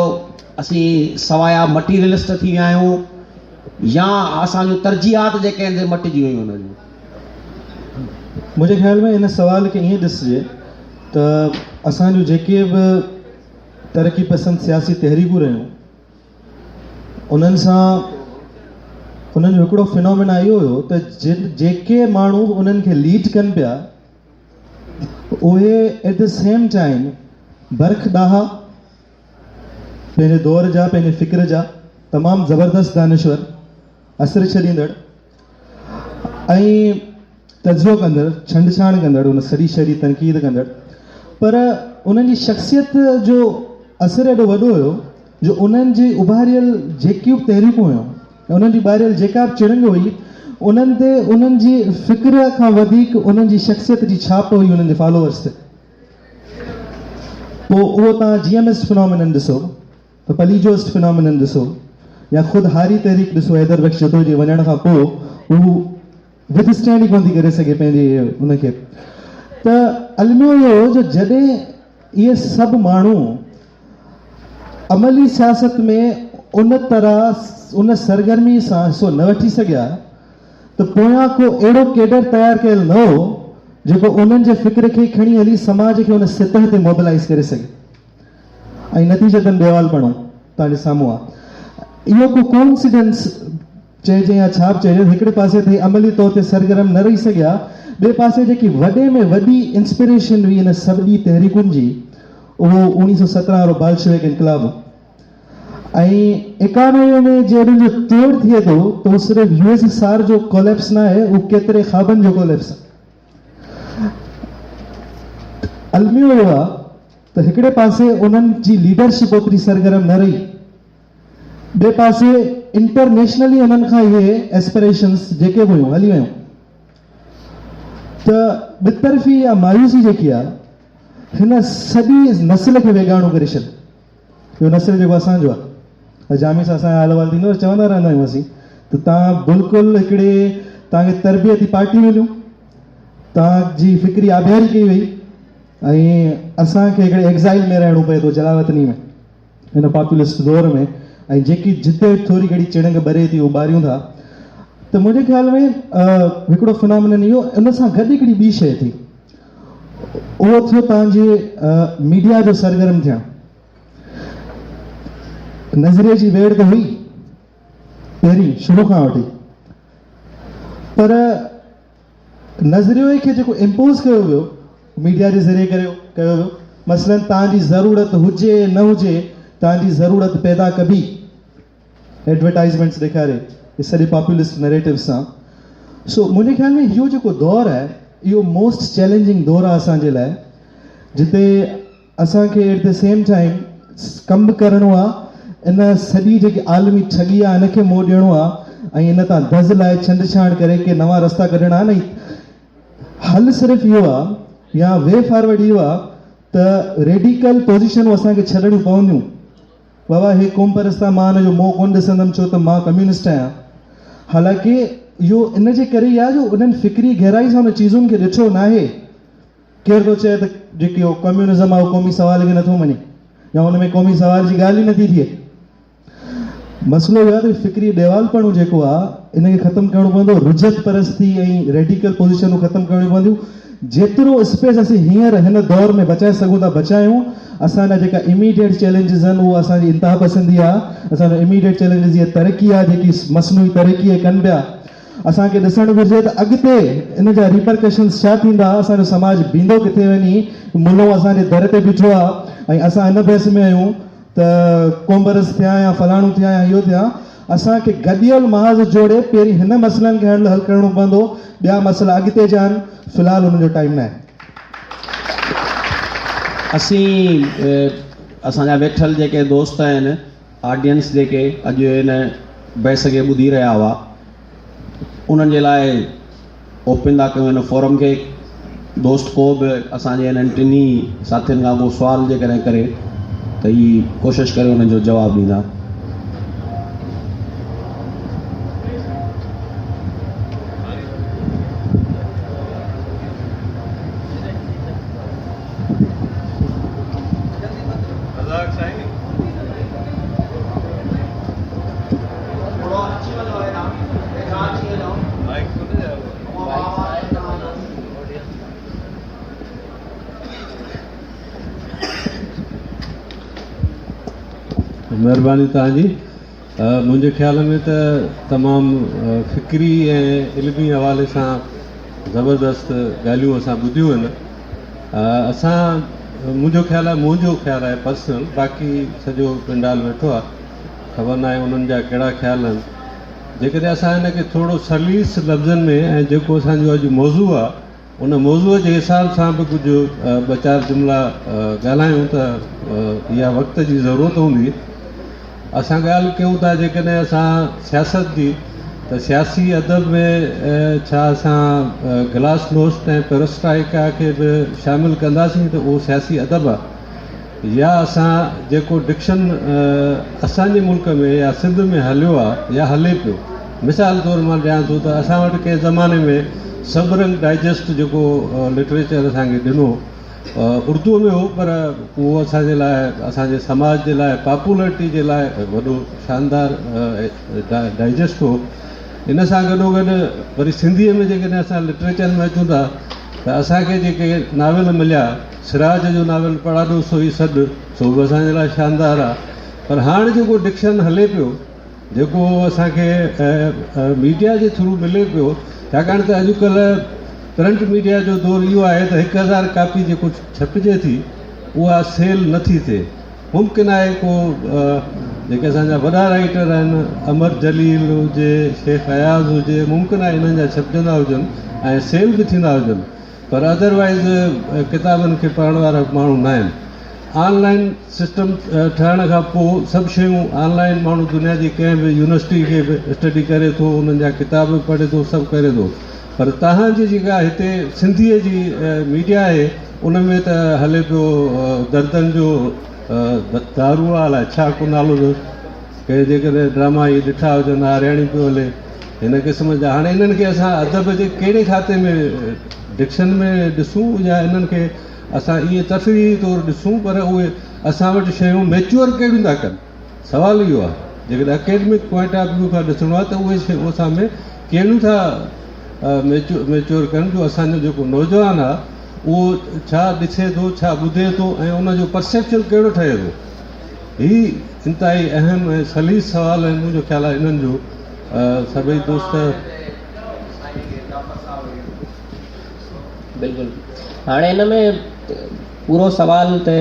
اسين سوايا مٽيريلسٽ ٿي ويا آهيون يا اسان جون ترجيحات جيڪي آهن سي مٽجي ويون آهن. منهنجي خيال ۾ ان سوال کي ائين ڏسجي ته اسان جون جيڪي به ترقي پسند سياسي تحريڪون رهيون انهن سان انهن جو هڪڙو فنومينا اهو هيو ته جن جيڪي ماڻهو انهن کي ليڊ ڪن پيا اهي ايٽ the same time برک ڏاها پنهنجي دور جا پنهنجي فڪر جا تمام زبردست دانشور اثر ڇڏيندڙ ۽ تجزيو ڪندڙ، ڇنڊڇاڻ ڪندڙ، ان سڄي شيء جي تنقيد ڪندڙ، پر انهن جي شخصيت جو اثر ايڏو وڏو هيو جو انهن جي اڀاريل جيڪيون به تحريڪون هيون ۽ انهن جي ٻاريل جيڪا به چڻنگ هئي، انهن تي انهن جي فڪر کان وڌيڪ انهن جي شخصيت جي ڇاپ هئي انهن جي فالوورس تي. پوء اهو توهان جي ايم ايس فنامينن ڏسو. ته پليجوسٽ فنامينن ڏسو يا خود هاري تحريڪ ڏسو حيدر بخش جتوئي جي وڃڻ کان پوء هو وٿ اسٽينڊ ئي ڪونه ٿي ڪري سگهي پنهنجي ان کي ته الميو اهو هو جو جڏهن اهي سڀ ماڻهو عملي سياست ۾ ان طرح ان سرگرمي سان حصو نه وٺي سگهيا. ته پويان ڪو اهڙو ڪيڊر تيار ڪيل نه هو جيڪو انهن جي فڪر کي کڻي هلي سماج کي ان سطح تي موبلائيز ڪري سگهي ۽ نتيجتن ڏيوالپڻو توهان جي سامهون آ. اهو ڪو ڪوانسيڊنس چئجي يا ڇا به چئجي هڪڙي پاسي ته هي عملي طور تي سرگرم نه رهي سگهيا ٻئي پاسي جيڪي وڏي ۾ وڏي انسپريشن هئي ان سڀني تحريڪن جي اهو اوڻيهه سو سترهن وارو بالشويڪ انقلاب هو. ۽ ايڪانوي ۾ جي انهن جو ٽوڙ ٿئي ٿو ته اهو صرف يو ايس ايس آر جو ڪوليپس ناهي اهو ڪيتري خوابن جو ڪوليپس آهي. الميو اهو آهي ته هڪڙي پاسي انهن جي ليڊرشپ اوتري سرگرم نه رهي ٻئي پاسي انٽرنيشنلي انهن کان اهي ايسپريشنس جيڪي به هيون هلي ويون ته ٻطرفي يا مايوسي جيڪي آهي هن سڄي نسل کي ويڳاڻو ڪري ڇڏيو. اهو نسل جيڪو اسان جو آهي جامي سان اسان جو حال احوال ٿيندو آهي چوندا رهندا آهيون اسين ته توهان بلڪل هڪڙي توهان کي تربيتي پارٽي مليون توهان جي فڪري آبياري ڪئي وئي ۽ اسان کي هڪڙي ايگزائل ۾ رهڻو پئي ٿو جلاوطني ۾ هن پاپولسٽ دور ۾ ۽ جيڪي جتي ٿوري گهڻي چڻنگ ٻري ٿي اهو ٻاريون ٿا ته منهنجي خيال ۾ هڪڙو فنامنن اهو ان سان گڏ هڪڙي ٻي شيء ٿي اهو ٿيو توهان جي ميڊيا جو سرگرم ٿيڻ. نظريي جي ويڙهه ته هئي پهرين شروع کان وٺي پر نظريي کي جيڪو امپوز ڪيو ويو ميڊيا جي ذريعي ڪريو ڪيو ويو مثلا توهان جي ضرورت هجي نه هجي توهان جي ضرورت پيدا ڪبي ايڊورٽائزمينٽس ڏيکاري هي سڄي پاپولسٽ نريٽو سان سو منهنجي خيال ۾ اهو جيڪو دور آهي اهو موسٽ چئلينجنگ دور آهي اسان جي لاء جتي اسان کي ايٽ the same time ڪم به ڪرڻو آهي ان سڄي جيڪي عالمي ٺڳي آهي ان کي منهن ڏيڻو آهي ۽ ان تان دز لاء ڇنڊ ڇاڻ ڪري ڪي نوان رستا ڪڍڻا آهن ۽ حل صرف اهو آهي يا وي فارورڊ اهو آهي ته ريڊيڪل پوزيشنون اسان کي ڇڏڻيون پونديون بابا هي قومپرست آ مان هن جو منهن ڪونه ڏسندم ڇو ته مان ڪميونسٽ آهيان. حالانڪه اهو ان جي ڪري ئي آ جو انهن فڪري گهرائي سان ان چيزن کي ڏٺو ناهي. ڪير ٿو چئي ته جيڪي اهو ڪميونزم آ اهو قومي سوال کي نٿو مڃي يا ان ۾ قومي سوال جي ڳالهه ئي نٿي ٿئي. مسئلو اهو آ ته فڪري ڏيوالپڻو جيڪو آ ان کي ختم ڪرڻو پوندو، رجعت پرستي ۽ ريڊيڪل پوزيشنون ختم ڪرڻيون پونديون. جيترو اسپيس اسين هينئر هن دور ۾ بچائي سگهون ٿا بچايون. اسان جا جيڪا اميڊيٽ چئلينجز آهن اهو اسان جي انتها پسندي آ، اسان جو اميڊيٽ چئلينجز هيء ترقي آ جيڪي مصنوعي ترقي اهي ڪن پيا. اسان کي ڏسڻ گهرجي ته اڳتي ان جا ريپرڪشنز ڇا ٿيندا، اسان جو سماج بيندو ڪٿي وڃي، ملون اسان جي در تي بيٺو آ ۽ اسان ان بحث ۾ آهيون ته قومپرست ٿيان يا فلاڻو ٿيان يا اهو ٿيان، اسان کي گڏيل محاذ جوڙي پهرين هن مسئلن کي حل ڪرڻو پوندو، ٻيا مسئلا اڳتي جا آهن، في الحال انهن جو ٽائيم ناهي. اسين اسان جا ويٺل جيڪي دوست آهن آڊينس جيڪي اڄ هن بحث کي ٻڌي رهيا هئا انهن جي لاء اوپن ٿا ڪيون هن فورم کي دوست ڪو به اسان جي هنن ٽنهي ساٿين کان ڪو سوال جيڪڏهن ڪري ته هي ڪوشش ڪري انهن جو جواب ڏيندا. مهرباني توهان جي. منهنجي خيال ۾ ته تمام فڪري ۽ علمي حوالي سان زبردست ڳالهيون اسان ٻڌيون آهن. اسان منهنجو خيال آهي منهنجو خيال آهي پرسنل باقي سڄو پنڊال ويٺو آهي خبر ناهي انهن جا ڪهڙا خيال آهن جيڪڏهن اسان هن کي ٿورو سليس لفظن ۾ ۽ جيڪو اسان جو اڄ موضوع آهي ان موضوع جي حساب سان به ڪجهه ٻه چار جملا ڳالهايون ته اها وقت جي ضرورت هوندي. اسان ڳالهه ڪيون ٿا جيڪڏهن اسان سياست جي ته سياسي ادب ۾ ڇا اسان گلاس نوسٽ ۽ پيروسٽرائيڪا کي به شامل ڪنداسين ته اهو سياسي ادب آهي يا اسان جيڪو ڊڪشن اسان جي ملڪ ۾ يا سنڌ ۾ هليو آهي يا هلي پيو مثال طور مان ڏيان ٿو ته اسان وٽ ڪنهن زماني ۾ سڀ رنگ ڊائجسٽ جيڪو لٽريچر اسان کي ڏنو اردوء ۾ هو پر اهو اسان جي لاء اسان جي سماج جي لاء پاپولرٽي جي لاء وڏو شاندار ڊائجسٽ هو ان سان گڏوگڏ وري سنڌيء ۾ جيڪڏهن اسان لٽريچر ۾ اچون ٿا ته اسان کي جيڪي ناول مليا، سراج جو ناول پڙاڏو سوئي سڏ سو به اسان جي لاء شاندار آ پر هاڻ جيڪو ڊڪشن هلي پيو جيڪو اسان کي ميڊيا جي ٿرو ملي پيو ڇاڪاڻ ته اڄڪلهه پرنٽ ميڊيا جو دور اهو آهي ته هڪ هزار ڪاپي جيڪو ڇپجي ٿي اها سيل نٿي ٿئي ممڪن آهي ڪو جيڪي اسان جا وڏا رائيٽر آهن امر جليل هجي شيخ اياز هجي ممڪن آهي انهن جا ڇپجندا هجن ۽ سيل به ٿيندا هجن پر ادروائز ڪتابن کي پڙهڻ وارا ماڻهو نه آهن آن لائن سسٽم ٺهڻ کان پوء سڀ شيون آن لائن ماڻهو دنيا جي ڪنهن به يونيورسٽي کي به اسٽڊي ڪري ٿو انهن جا ڪتاب به پڙهي ٿو سڀ ڪري ٿو پر تهان جي جيڪا هتي سنڌيء جي ميڊيا آهي ان ۾ ته هلي پيو دردن جو دارو آ الائي ڇا ڪو نالو اٿس ڪنهن جيڪڏهن ڊراما اهي ڏٺا هجن آرياڻي پيو هلي هن قسم جا هاڻي انهن کي اسان ادب جي ڪهڙي کاتي ۾ ڊڪشن ۾ ڏسون يا انهن کي اسان ائين تفريحي طور ڏسون پر اهي اسان وٽ شيون ميچوئر ڪهڙيون ٿا ڪن سوال اهو آهي جيڪڏهن اڪيڊمڪ پوائنٽ آف ويو کان ڏسڻو آهي ته اهي شيون اسان ۾ ڪهڙيون ٿا ميچوئر ڪن جو اسان جو جيڪو نوجوان آهي اهو ڇا ڏسي ٿو ڇا ٻڌي ٿو ۽ ان جو پرسيپشن ڪهڙو ٺهي ٿو هي انتهائي اهم ۽ سليس سوال آهن منهنجو خيال آهي انهن جو سڀئي دوست بلڪل هاڻي ان ۾ پورو سوال تي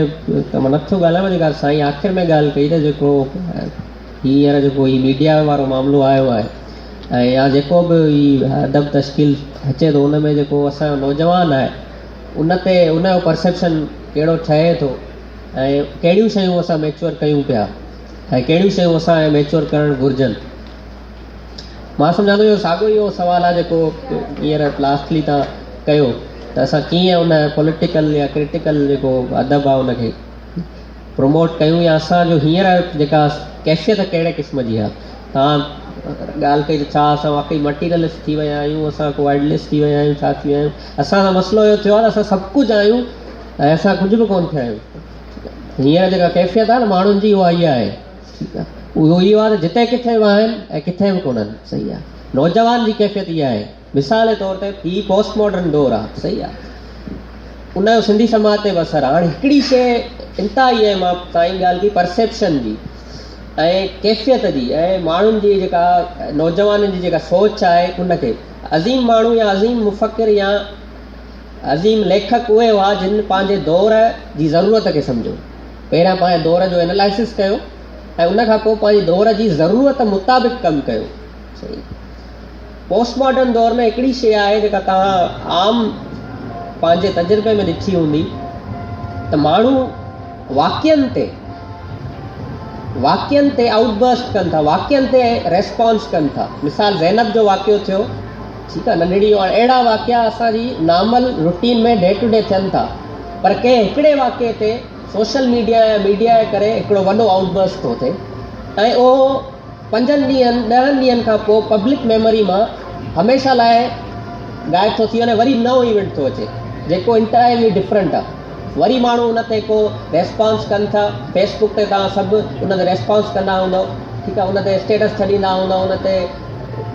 ته مان نٿو ڳالهايان جيڪا سائين آخر ۾ ڳالهه ڪئي ته جيڪو هينئر جيڪو هي ميڊيا وارو معاملو آيو آهي ۽ يا جيڪو به هي ادب تشڪيل اچي ٿو ان ۾ جيڪو اسانجو نوجوان آهي ان تي ان جو پرسيپشن ڪهڙو ٺهي ٿو ۽ ڪهڙيون شيون اسان ميچوئر ڪيون پيا ۽ ڪهڙيون شيون اسان ميچوئر ڪرڻ گهرجن مان سمجهان ٿو اهو ساڳيو ئي اهو سوال آهي جيڪو هينئر لاسٽلي تان ڪيو ته اسان ڪيئن ان پوليٽيڪل يا ڪرٽيڪل جيڪو ادب آهي ان کي پروموٽ ڪيون يا اسان جو هينئر جيڪا ڪيفيت ڪهڙي قسم جي آهي توهان ڳالهه ڪئي ته ڇا اسان واقعي مٽيريلسٽ ٿي ويا آهيون اسان ڪو آئيڊلسٽ ٿي ويا آهيون ڇا ٿي ويا آهيون اسان سان مسئلو اهو ٿيو آهي ته اسان سڀ ڪجهه آهيون ۽ اسان ڪجهه به ڪونه ٿيا آهيون هينئر جيڪا ڪيفيت آهي نه ماڻهن جي اها اها آهي ٺيڪ آهي اهو اهو آهي ته جتي ڪٿي به آهن ۽ ڪٿي به ڪونهن صحيح آهي نوجوان جي ڪيفيت اها آهي مثال جي طور تي هي پوسٽ ماڊرن دور آهي صحيح آهي ان جو سنڌي سماج تي به اثر آهي هاڻي هڪڙي شيء انتهائي آهي مان سائين ڳالهه ڪئي پرسيپشن جي ۽ ڪيفيت جي ۽ ماڻهن جي جيڪا نوجوانن جي جيڪا سوچ آهي ان کي عظيم ماڻهو يا عظيم مفڪر يا عظيم ليکڪ اهي هئا جن پنهنجي دور جي ضرورت کي سمجهيو پهريان پنهنجي دور جو انالائسس ڪيو ۽ ان کان پوء پنهنجي دور جي ضرورت مطابق ڪم ڪيو صحيح پوسٽ ماڊرن دور ۾ هڪڙي شيء آهي جيڪا توهان عام پنهنجي تجربي ۾ ڏٺي هوندي ته ماڻهو واقعن تي واقعن تي آئوٽ برسٽ ڪن ٿا واقعن تي ريسپانس ڪن ٿا مثال زينب جو واقعو ٿيو ٺيڪ آهي ننڍڙي اهڙا واقعا اسان جي normal routine ۾ day to day ٿين ٿا پر ڪنهن هڪڙي واقعي تي سوشل ميڊيا يا ميڊيا جي ڪري هڪڙو وڏو آئوٽ برسٽ ٿو ٿئي ۽ اهو پنجن ڏينهن ڏهن ڏينهن کان پوء پبلڪ ميموري مان هميشه لاء غائب ٿو ٿي وڃي وري نئون ايونٽ ٿو اچي جيڪو انٽائرلي ڊفرنٽ آهي وري ماڻهو ان تي ڪو ريسپانس ڪن ٿا فيس بڪ تي توهان سڀ ان تي ريسپانس ڪندا هوندؤ ٺيڪ آهي ان تي اسٽيٽس ڇڏيندا هوندؤ ان تي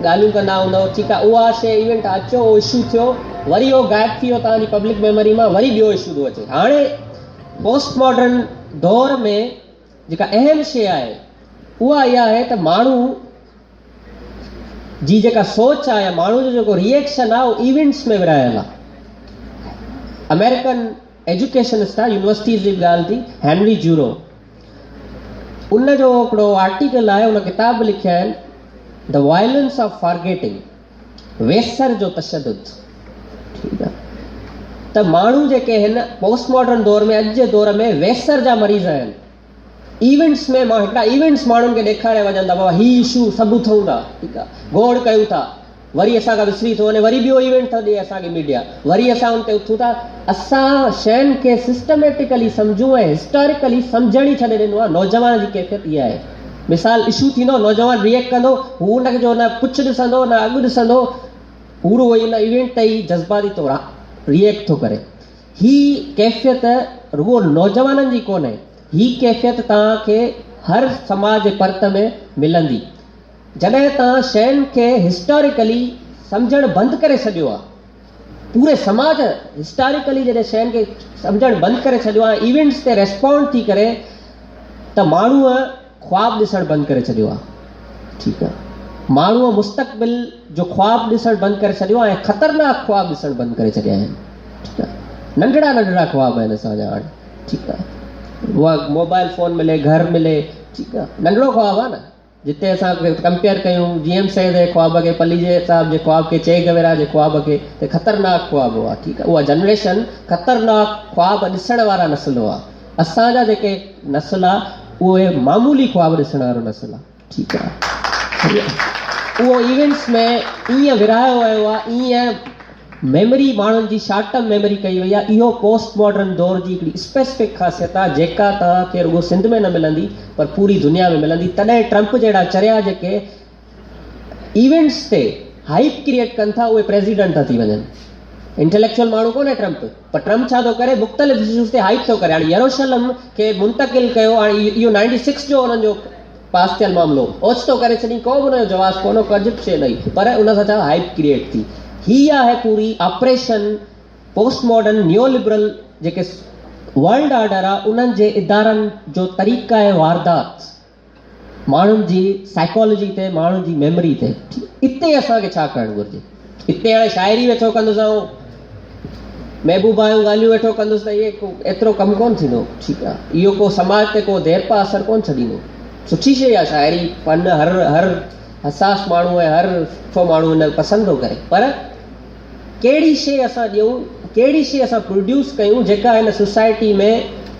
ڳالهيون ڪندا هوندؤ ٺيڪ آهي اها شيء ايونٽ اچو اهو اشو ٿيو وري اهو غائب ٿي ويو توهان جي پبلڪ ميموري مان وري ٻيو اشو ٿو اچي هاڻي پوسٽ ماڊرن دور ۾ جيڪا اهم شيء آهي اها اها آهي ته ماڻهو جي جيڪا سوچ آهي يا ماڻهو جو جيڪو ريئيڪشن آهي اهو ايونٽس ۾ ورهايل آهي. آمريڪن ايجوڪيشنسٽ آهي يونيورسٽيز جي به ڳالهه ٿي هينري جورو ان جو هڪڙو آرٽيڪل آهي ان ڪتاب به لکيا آهن The Violence of Forgetting ويسر جو تشدد ٺيڪ آهي ته ماڻهو جيڪي هن پوسٽ ماڊرن دور ۾ اڄ جي دور ۾ ويسر جا مريض آهن ايونٽس ۾ مان هڪڙا ايونٽس ماڻهن کي ڏيکاري وڃن ٿا بابا هي اشو سڀ اٿون ٿا ٺيڪ آهي گوڙ ڪيون ٿا وري اسان کان وسري ٿو وڃي وري ٻيو ايونٽ ٿو ڏي اسان کي ميڊيا وري اسان ان تي اٿون ٿا اسان شين کي سسٽميٽيڪلي سمجهون ۽ هسٽاريڪلي سمجهڻ ئي ڇڏي ڏنو آهي نوجوان جي ڪيفيت اها آهي مثال اشو ٿيندو نوجوان ريئيڪٽ ڪندو هو ان جو نه پڇ ڏسندو نه اڳ ڏسندو هو رڳو ان ايونٽ تي ئي جذباتي طور ريئيڪٽ ٿو ڪري هي ڪيفيت رڳو نوجوانن جي ڪونهي هي ڪيفيت توهان کي هر سماج جي پرت ۾ ملندي. جڏهن توهان شين کي هسٽاريڪلي سمجهڻ بند ڪري ڇڏيو آهي، پوري سماج هسٽاريڪلي جڏهن شين کي سمجهڻ بند ڪري ڇڏيو آهي ۽ ايونٽس تي ريسپونڊ ٿي ڪري ته ماڻهوء خواب ڏسڻ بند ڪري ڇڏيو آهي. ٺيڪ آهي. ماڻهوء مستقبل جو خواب ڏسڻ بند ڪري ڇڏيو آهي ۽ خطرناڪ خواب ڏسڻ بند ڪري ڇڏيا آهن. ٺيڪ آهي. ننڍڙا ننڍڙا خواب آهن اسان جا هاڻي. ٺيڪ آهي. اها موبائل فون ملي، گهر ملي، ٺيڪ آهي. ننڍڙو خواب آهي نه. جتي اسان ڪمپيئر ڪيون جي ايم سيد جي خواب کي، پليجي صاحب جي خواب کي، چي گويرا جي خواب کي ته خطرناڪ خواب هئا. ٺيڪ آهي. اها جنريشن خطرناڪ خواب ڏسڻ وارا نسل هئا. اسان جا جيڪي نسل آ اهي معمولي خواب ڏسڻ وارو نسل آ. ٺيڪ آ. اهو ايونٽس ۾ ائين ورهايو ويو آ، ائين ميموري ماڻهن جي شارٽ ٽرم ميموري ڪئي وئي آ. اهو پوسٽ ماڊرن دور جي هڪڙي اسپيسفڪ خاصيت آ جيڪا توهان کي رڳو سنڌ ۾ نه ملندي پر پوري دنيا ۾ ملندي. تڏهن ٽرمپ جهڙا چريا جيڪي ايونٽس تي هائيپ ڪريئيٽ ڪن ٿا اهي پريزيڊنٽ ٿا ٿي وڃن. انٽليڪچوئل ماڻهو ڪونهي ٽرمپ پر ٽرمپ ڇا ٿو ڪري مختلف اشوز تي هائيپ ٿو ڪري. هاڻي يروشلم کي منتقل ڪيو هاڻي اهو نائنٽي سڪس جو انهن جو پاس ٿيل معاملو اوچتو ڪري ڇڏين ڪو به ان جو جواز ڪونه هو ڪجهه به شيء نه هئي پر ان سان ڇا هائيپ ڪريئيٽ ٿي. هي آهي پوري operation post modern neo liberal جيڪي ورلڊ آرڊر آ انهن جي ادارن جو طريقه واردات ماڻهن جي سائيڪالاجي تي ماڻهن جي ميموري تي. اتي اسان کي ڇا ڪرڻ گهرجي؟ اتي هاڻي شاعري ويٺو ڪندس آئون محبوبا جون ڳالهيون ويٺو ڪندس ته اهي ڪو ايترو ڪم ڪونه ٿيندو. ٺيڪ آ اهو ڪو سماج تي ڪو ديرپا اثر ڪونه ڇڏيندو. سٺي شيء آ شاعري فن هر هر حساس ماڻهو ۽ هر سٺو ماڻهو ان پسند ٿو ڪري پر ڪهڙي شيء اسان ڏيون ڪهڙي شيء اسان پروڊيوس ڪيون جيڪا هن سوسائٽي ۾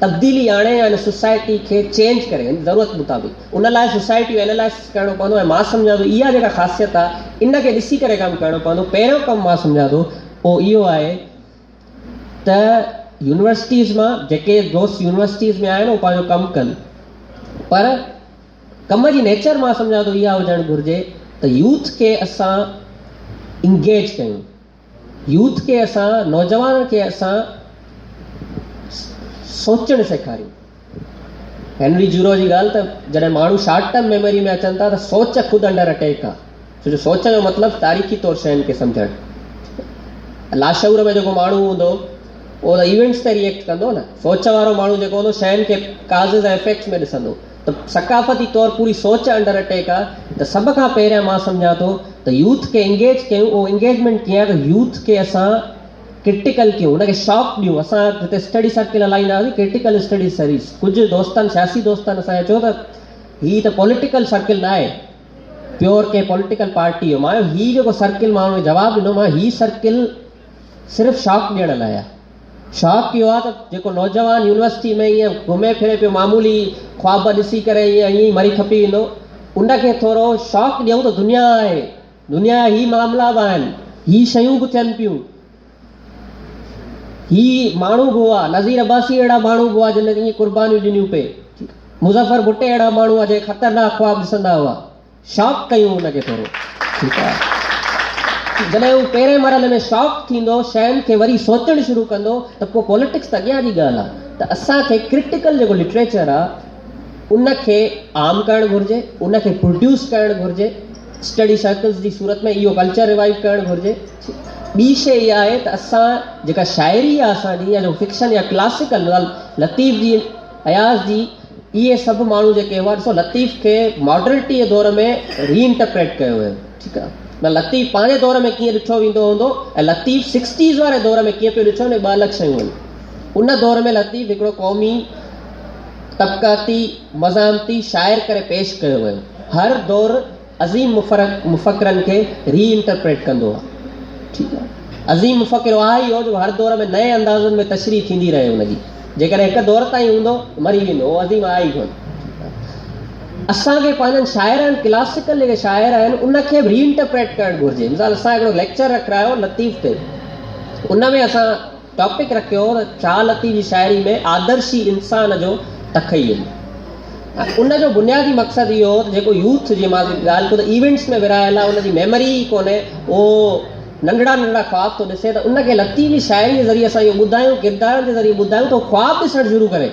تبديلي آڻي يا هن سوسائٽي کي چينج ڪري هن ضرورت مطابق ان لاء سوسائٽي جو اينالائسس ڪرڻو پوندو ۽ مان سمجهان ٿو اها جيڪا خاصيت آهي ان کي ڏسي ڪري ڪم ڪرڻو پوندو پهريون ڪم مان سمجهان ٿو اهو اهو آهي ته يونيورسٽيز مان جيڪي دوست يونيورسٽيز ۾ آهن اهو پنهنجو ڪم ڪن پر ڪم جي نيچر مان سمجهان ٿو اها هجڻ گهرجي ته يوٿ کي اسان انگيج ڪيون، يوٿ کي اسان نوجوانن کي اسان سوچڻ سيکاريون. هينري جورو جي ڳالهه ته جڏهن ماڻهو شارٽ ٽرم ميموري ۾ اچن ٿا ته سوچ خود انڊر اٽيڪ آهي، ڇو جو سوچ جو مطلب تاريخي طور شين کي سمجهڻ. لاشعور ۾ جيڪو ماڻهو هوندو اهو ته ايونٽس تي ريئيڪٽ ڪندو نه، سوچ وارو ماڻهو جيڪو هوندو شين کي ڪازز ۽ افيڪٽس ۾ ڏسندو. ته ثقافتي طور پوري سوچ انڊر اٽيڪ آ ته سڀ کان پهريان مان سمجهان ٿو ته يوٿ کي انگيج ڪيون اهو انگيجمينٽ ڪيئن آ ته يوٿ کي اسان ڪرٽيڪل ڪيون ان کي شاڪ ڏيون اسان جتي اسٽڊي سرڪل هلائيندا هئاسين ڪرٽيڪل اسٽڊي سريز ڪجهه دوستن سياسي دوستن اسان کي چيو ته هي ته پوليٽيڪل سرڪل نه آهي پيور ڪنهن پوليٽيڪل پارٽي جو مان چيو هي جيڪو سرڪل مان ان کي جواب ڏنو مان هي سرڪل صرف شاڪ ڏيڻ لاء آ شوق اهو آهي ته جيڪو نوجوان يونيورسٽي ۾ ائين گهمي ڦري پيو معمولي خواب ڏسي ڪري ائين ائين ئي مري کپي ويندو ان کي ٿورو شوق ڏيون ته دنيا آهي دنيا جا هي معاملا به آهن هي شيون به ٿين پيون هي ماڻهو به هئا نذير عباسي اهڙا ماڻهو به هئا جن ائين قربانيون ڏنيون پئي مظفر ڀٽي اهڙا ماڻهو هئا جيڪي خطرناڪ خواب ڏسندا هئا شاڪ ڪيون ان کي ٿورو ٺيڪ آ جڏهن هو پهرين مرحلي ۾ شاڪ ٿيندو شين کي وري سوچڻ شروع ڪندو ته پوء پوليٽڪس ته اڳيان جي ڳالهه آ ته اسان کي ڪرٽيڪل جيڪو لٽريچر آ ان کي عام ڪرڻ گهرجي ان کي پروڊيوس ڪرڻ گهرجي اسٽڊي سرڪلز جي صورت ۾ اهو ڪلچر ريوائيو ڪرڻ گهرجي ٻي شي اها آهي ته اسان جيڪا شاعري آ اسان جي يا جو فڪشن يا ڪلاسيڪل لطيف جي اياز جي اهي سڀ ماڻهو جيڪي هئا ڏسو لطيف کي ماڊرنٽي جي دور ۾ ري انٽرپريٽ ڪيو ويو ٺيڪ آ نه لطيف پنهنجي دور ۾ ڪيئن ڏٺو ويندو هوندو ۽ لطيف سڪسٽيز واري دور ۾ ڪيئن پيو ڏٺو وڃي ٻه الڳ شيون آهن ان دور ۾ لطيف هڪڙو قومي طبقاتي مزاحمتي شاعر ڪري پيش ڪيو ويو هر دور عظيم مفڪرن کي ري انٽرپريٽ ڪندو آ ٺيڪ آ عظيم مفڪر اها ئي هو جو هر دور ۾ نئين اندازن ۾ تشريح ٿيندي رهي ان جي جيڪڏهن هڪ دور تائين هوندو ته مري ويندو اهو عظيم آهي ئي ڪونه. اسان کي پنهنجن شاعرن ڪلاسيڪل جيڪي شاعر آهن ان کي به ري انٽرپريٽ ڪرڻ گهرجي مثال اسان هڪڙو ليڪچر رکرايو لطيف تي ان ۾ اسان ٽاپڪ رکيو هو ته شاهه لطيف جي شاعري ۾ آدرشي انسان جو تخيل ۽ ان جو بنيادي مقصد اهو هو ته جيڪو يوٿ جي مان ڳالهه ڪيو ته ايونٽس ۾ ورهايل آهي ان جي ميموري ئي ڪونهي اهو ننڍڙا ننڍڙا خواب ٿو ڏسي ته ان کي لطيف جي شاعري جي ذريعي اسان اهو ٻڌايون ڪردارن جي ذريعي ٻڌايون ته هو خواب ڏسڻ شروع ڪري.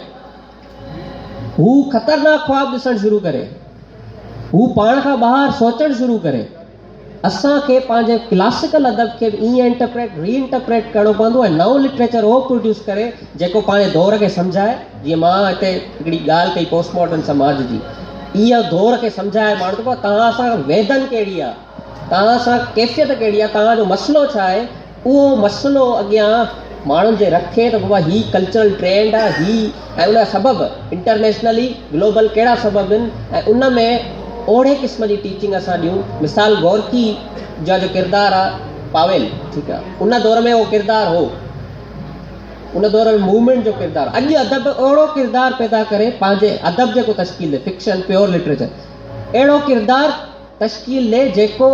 هو خطرناڪ خواب ڏسڻ شروع ڪري. هو پاڻ کان ٻاهر سوچڻ شروع ڪري. اسان کي پنهنجي ڪلاسيڪل ادب کي به ائين انٽرپريٽ، ري انٽرپريٽ ڪرڻو پوندو ۽ نئون لٽريچر اهو پروڊيوس ڪري جيڪو پنهنجي دور کي سمجهائي. جيئن مان هتي هڪڙي ڳالهه ڪئي پوسٽ ماڊرن سماج جي، اها دور کي سمجهائي ماڻهو ته بابا توهان سان ويڌن ڪهڙي آهي، توهان سان ڪيفيت ڪهڙي آهي، توهان جو مسئلو ڇا آهي، اهو مسئلو اڳيان ماڻهن جي رکي ته بابا هي ڪلچرل ٽرينڊ آهي هي ۽ ان جا سبب انٽرنيشنلي گلوبل ڪهڙا سبب آهن ۽ ان ۾ اوهڙي قسم جي ٽيچنگ اسان ڏيون مثال گورڪي جا جو ڪردار آهي پاويل ٺيڪ آهي ان دور ۾ اهو ڪردار هو ان دور ۾ موومينٽ جو ڪردار اڄ ادب اهڙو ڪردار پيدا ڪري پنهنجي ادب جيڪو تشڪيل ڏي فڪشن پيور لٽريچر اهڙو ڪردار تشڪيل ڏي جيڪو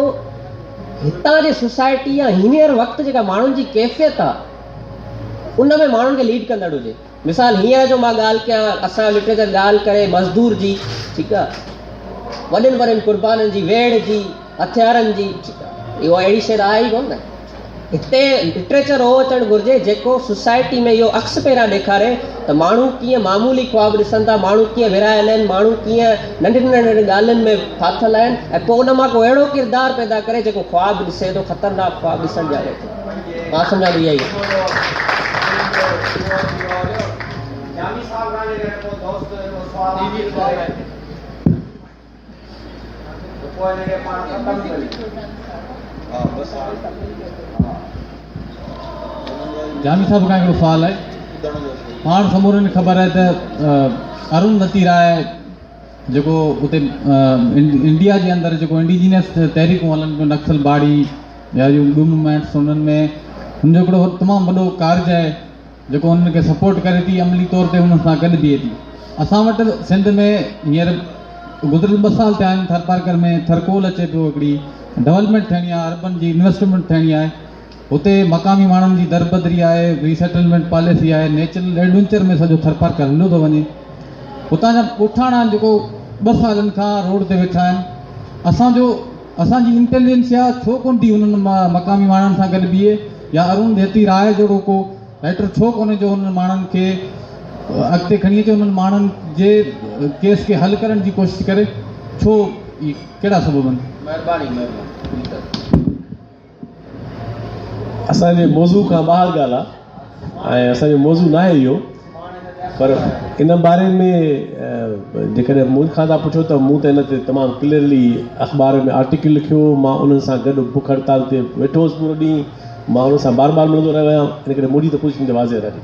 هتان جي سوسائٽي يا هينئر وقت جيڪا ماڻهن جي ڪيفيت آ ان ۾ ماڻهن کي ليڊ ڪندڙ هجي مثال هينئر جو مان ڳالهه ڪيان اسان جو لٽريچر ڳالهه ڪري مزدور جي ٺيڪ آ وڏين وڏين قربانين جي ويڙهه جي هٿيارن جي ٺيڪ آ اهو اهڙي شيء ته آهي ئي ڪونه نه هتي لٽريچر اهو اچڻ گهرجي جيڪو سوسائٽي ۾ اهو عڪس پهريان ڏيکاري ته ماڻهو ڪيئن معمولي خواب ڏسن ٿا، ماڻهو ڪيئن ورهايل آهن، ماڻهو ڪيئن ننڍين ننڍين ڳالهين ۾ ڦاٿل آهن ۽ پوء ان مان ڪو اهڙو ڪردار پيدا ڪري جيڪو خواب ڏسي ٿو، خطرناڪ خواب ڏسڻ ڄاڻي ٿو. مان سمجهان ٿو اها ئي. جامي صاحب کان هڪڙو سوال آهي پاڻ سمورن کي خبر آهي ته ارون ڌتي راء جيڪو اتي انڊيا جي اندر جيڪو انڊيجينس تحريڪون هلن پيون نڪسل باڙي يا ٻيون موومينٽس انهن ۾ هن جو هڪڙو تمام وڏو ڪارج آهي جيڪو انهن کي سپورٽ ڪري ٿي عملي طور تي انهن سان گڏ بيهي ٿي. اسان وٽ سنڌ ۾ هينئر گذريل ٻه سال ٿيا آهن ٿرپارڪر ۾ ٿرڪول اچي پيو هڪڙي ڊولپمينٽ ٿيڻي آهي اربن جي انويسٽمينٽ ٿيڻي آهي هتي مقامي ماڻهن جي دربدري آهي ريسيٽلمينٽ پاليسي آهي نيچرل ايڊونچر ۾ سڄو ٿرپارڪر هليو ٿو وڃي هتان جا ڳوٺاڻا آهن جيڪو ٻه سالن کان روڊ تي ويٺا آهن اسان جو اسان جي انٽيليجنسيا ڇو ڪونه ٿي انهن مقامي ماڻهن سان گڏ بيهي يا ارون ڌيتي راء جهڙو ڪو رائيٽر ڇو ڪونهي جو انهن ماڻهن کي اڳتي کڻي اچي انهن ماڻهن جي ڪيس کي حل ڪرڻ جي ڪوشش ڪري ڇو اهي ڪهڙا سبب آهن. مهرباني مهرباني. اسان جي موضوع کان ٻاهر ڳالهه آهي ۽ اسان جو موضوع ناهي اهو پر ان باري ۾ جيڪڏهن مون کان ٿا پڇو ته مون ته ان تي تمام ڪليئرلي اخبار ۾ آرٽيڪل لکيو مان انهن سان گڏ بک هڙتال تي ويٺو هوس پورو ڏينهن مان انهن سان بار بار ملندو رهيو آهيان ان ڪري منهنجي ته پوزيشن ته واضح آهي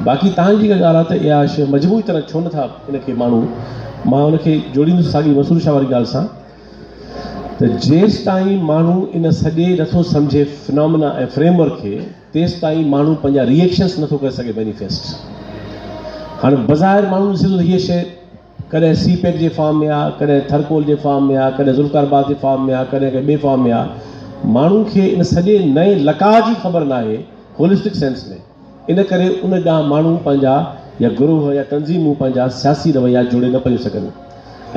باقي تهان جي جيڪا ڳالهه آهي ته اها شيء مجموعي طرح ڇو نٿا ان کي ماڻهو مان ان کي جوڙيندس ساڳي مسرور شاهه واري ڳالهه سان ته جيستائين ماڻهو ان سڄي نٿو سمجهي فنامنا ۽ فريم ورڪ کي تيستائين ماڻهو پنهنجا ري ايڪشنس نٿو ڪري سگهي مينيفيسٽ. هاڻي بظاهر ماڻهو ڏسي ٿو ته هيء شيء ڪڏهن سي پيڪ جي فارم ۾ آ، ڪڏهن ٿرڪول جي فارم ۾ آ، ڪڏهن ذوالفقار آباد جي فارم ۾ آ، ڪڏهن ڪنهن ٻئي فارم ۾ آ. ماڻهو کي ان سڄي نئين لقاء جي خبر ناهي هولسٽڪ سينس ۾. ان ڪري ان ڏانهن ماڻهو پنهنجا يا گروهه يا تنظيمون پنهنجا سياسي رويا جوڙي نه پيون سگهن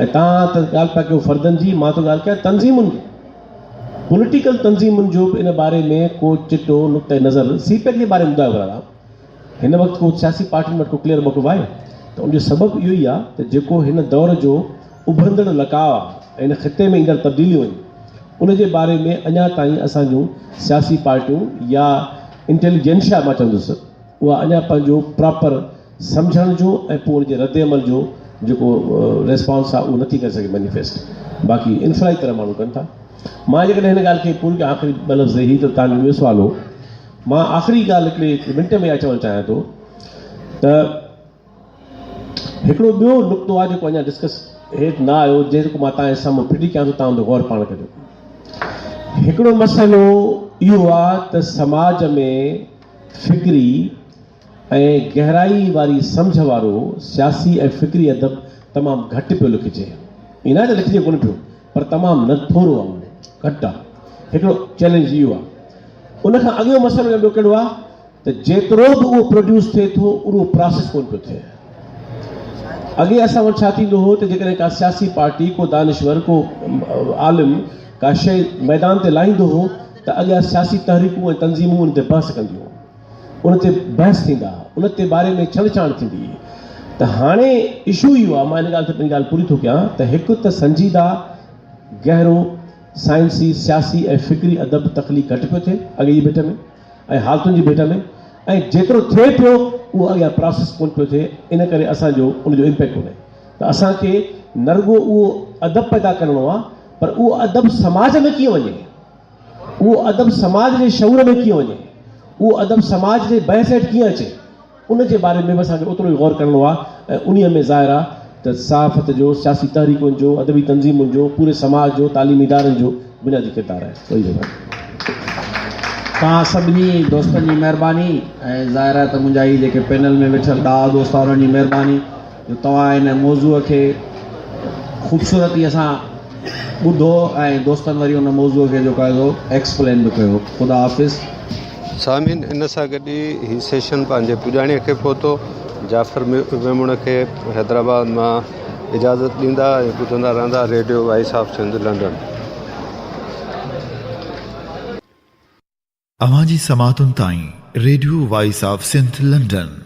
۽ توهان ته ڳالهه پيا ڪيو فردن جي مان ٿو ڳالهه ڪيان تنظيمن جي پوليٽيڪل تنظيمن جو به ان باري ۾ ڪو چٽو نقطه نظر سي پيڪ جي باري ۾ ٻڌايو ڀلا هن وقت ڪو سياسي پارٽين وٽ ڪو ڪليئر موقف آهي ته ان جو سبب اهو ئي آهي ته جيڪو هن دور جو اڀرندڙ لقاء آهي ۽ هن خطي ۾ ايندڙ تبديليون آهن ان جي باري ۾ اڃا تائين اسان جون سياسي پارٽيون يا انٽيليجنشيا مان چوندس اها اڃا پنهنجو پراپر سمجهڻ جو ۽ پوء ان جي رد عمل جو جيڪو ريسپانس آهي اهو نٿي ڪري سگهي مينيفيسٽ باقي انفرادي طرح ماڻهو ڪن ٿا مان جيڪڏهن هن ڳالهه کي پوري ڪيان آخري ٻه لفظ هي ته توهان جو ٻيو سوال هو مان آخري ڳالهه هڪڙي منٽ ۾ اها چوڻ چاهيان ٿو ته هڪڙو ٻيو نقطو آهي جيڪو اڃا ڊسڪس هيٺ نه آيو جيڪو مان توهان جي سامهون ڦٽي ڪيان ٿو توهان ان تي غور پاڻ ڪجو. هڪڙو مسئلو اهو آهي ته سماج ۾ فڪري ۽ گهرائي واري سمجهه وارو سياسي ۽ فڪري ادب تمام گهٽ پيو لکجي. ائين ناهي ته لکجي ڪونه پيو پر تمام نه ٿورو آهي گهٽ آهي. هڪڙو چئلينج اهو آهي. ان کان اڳيون مسئلو ٻيو ڪهڙو آهي ته جيترو به اهو پروڊيوس ٿئي ٿو اهو پراسيس ڪونه پيو ٿئي. اڳي اسان وٽ ڇا ٿيندو هو ته جيڪڏهن ڪا سياسي پارٽي، ڪو دانشور، ڪو عالم ڪا شيء ميدان تي لاهيندو هو ته اڳيان سياسي تحريڪون ۽ تنظيمون ان تي بحث ڪنديون هيون، ان تي بحث ٿيندا ها، ان تي باري ۾ ڇنڊ ڇاڻ ٿيندي هئي ته هاڻي اشو اهو آهي، مان ان ڳالهه تي پنهنجي ڳالهه پوري ٿو ڪيان ته هڪ ته سنجيده گهرو سائنسي، سياسي ۽ فڪري ادب تخليق گهٽ پيو ٿئي اڳي جي ڀيٽ ۾ ۽ حالتن جي ڀيٽ ۾ ۽ جيترو ٿئي پيو اهو اڳيان پراسيس ڪونه پيو ٿئي ان ڪري اسان جو ان جو امپيڪٽ ڪونهي ته اسان کي نه رڳو اهو ادب پيدا ڪرڻو آهي پر اهو ادب سماج ۾ ڪيئن وڃي اهو ادب سماج جي شعور ۾ ڪيئن وڃي اهو ادب سماج جي بحث هيٺ ڪيئن اچي ان جي باري ۾ به اسان کي اوترو ئي غور ڪرڻو آهي ۽ انهيء ۾ ظاهر آهي ته صحافت جو، سياسي تحريڪن جو، ادبي تنظيمن جو، پوري سماج جو، تعليمي ادارن جو بنيادي ڪردار آهي. وڏي مهرباني. توهان سڀني دوستن جي مهرباني ۽ ظاهر آهي ته منهنجا هي جيڪي پينل ۾ ويٺل ڏاها دوست آهن انهن جي مهرباني جو توهان هن موضوع کي خوبصورتي سان ٻڌو ۽ دوستن وري ان موضوع کي جيڪو آهي سو ايڪسپلين به ڪيو. خدا حافظ. سامعين ان سان گڏ ئي هي سيشن پنهنجي پڄاڻي کي پهتو. جعفر ميمڻ کي حيدرآباد مان اجازت ڏيندا ۽ ٻڌندا رهندا radio voice of Sindh London. اوهان جي سماعتن تائين radio voice of Sindh London.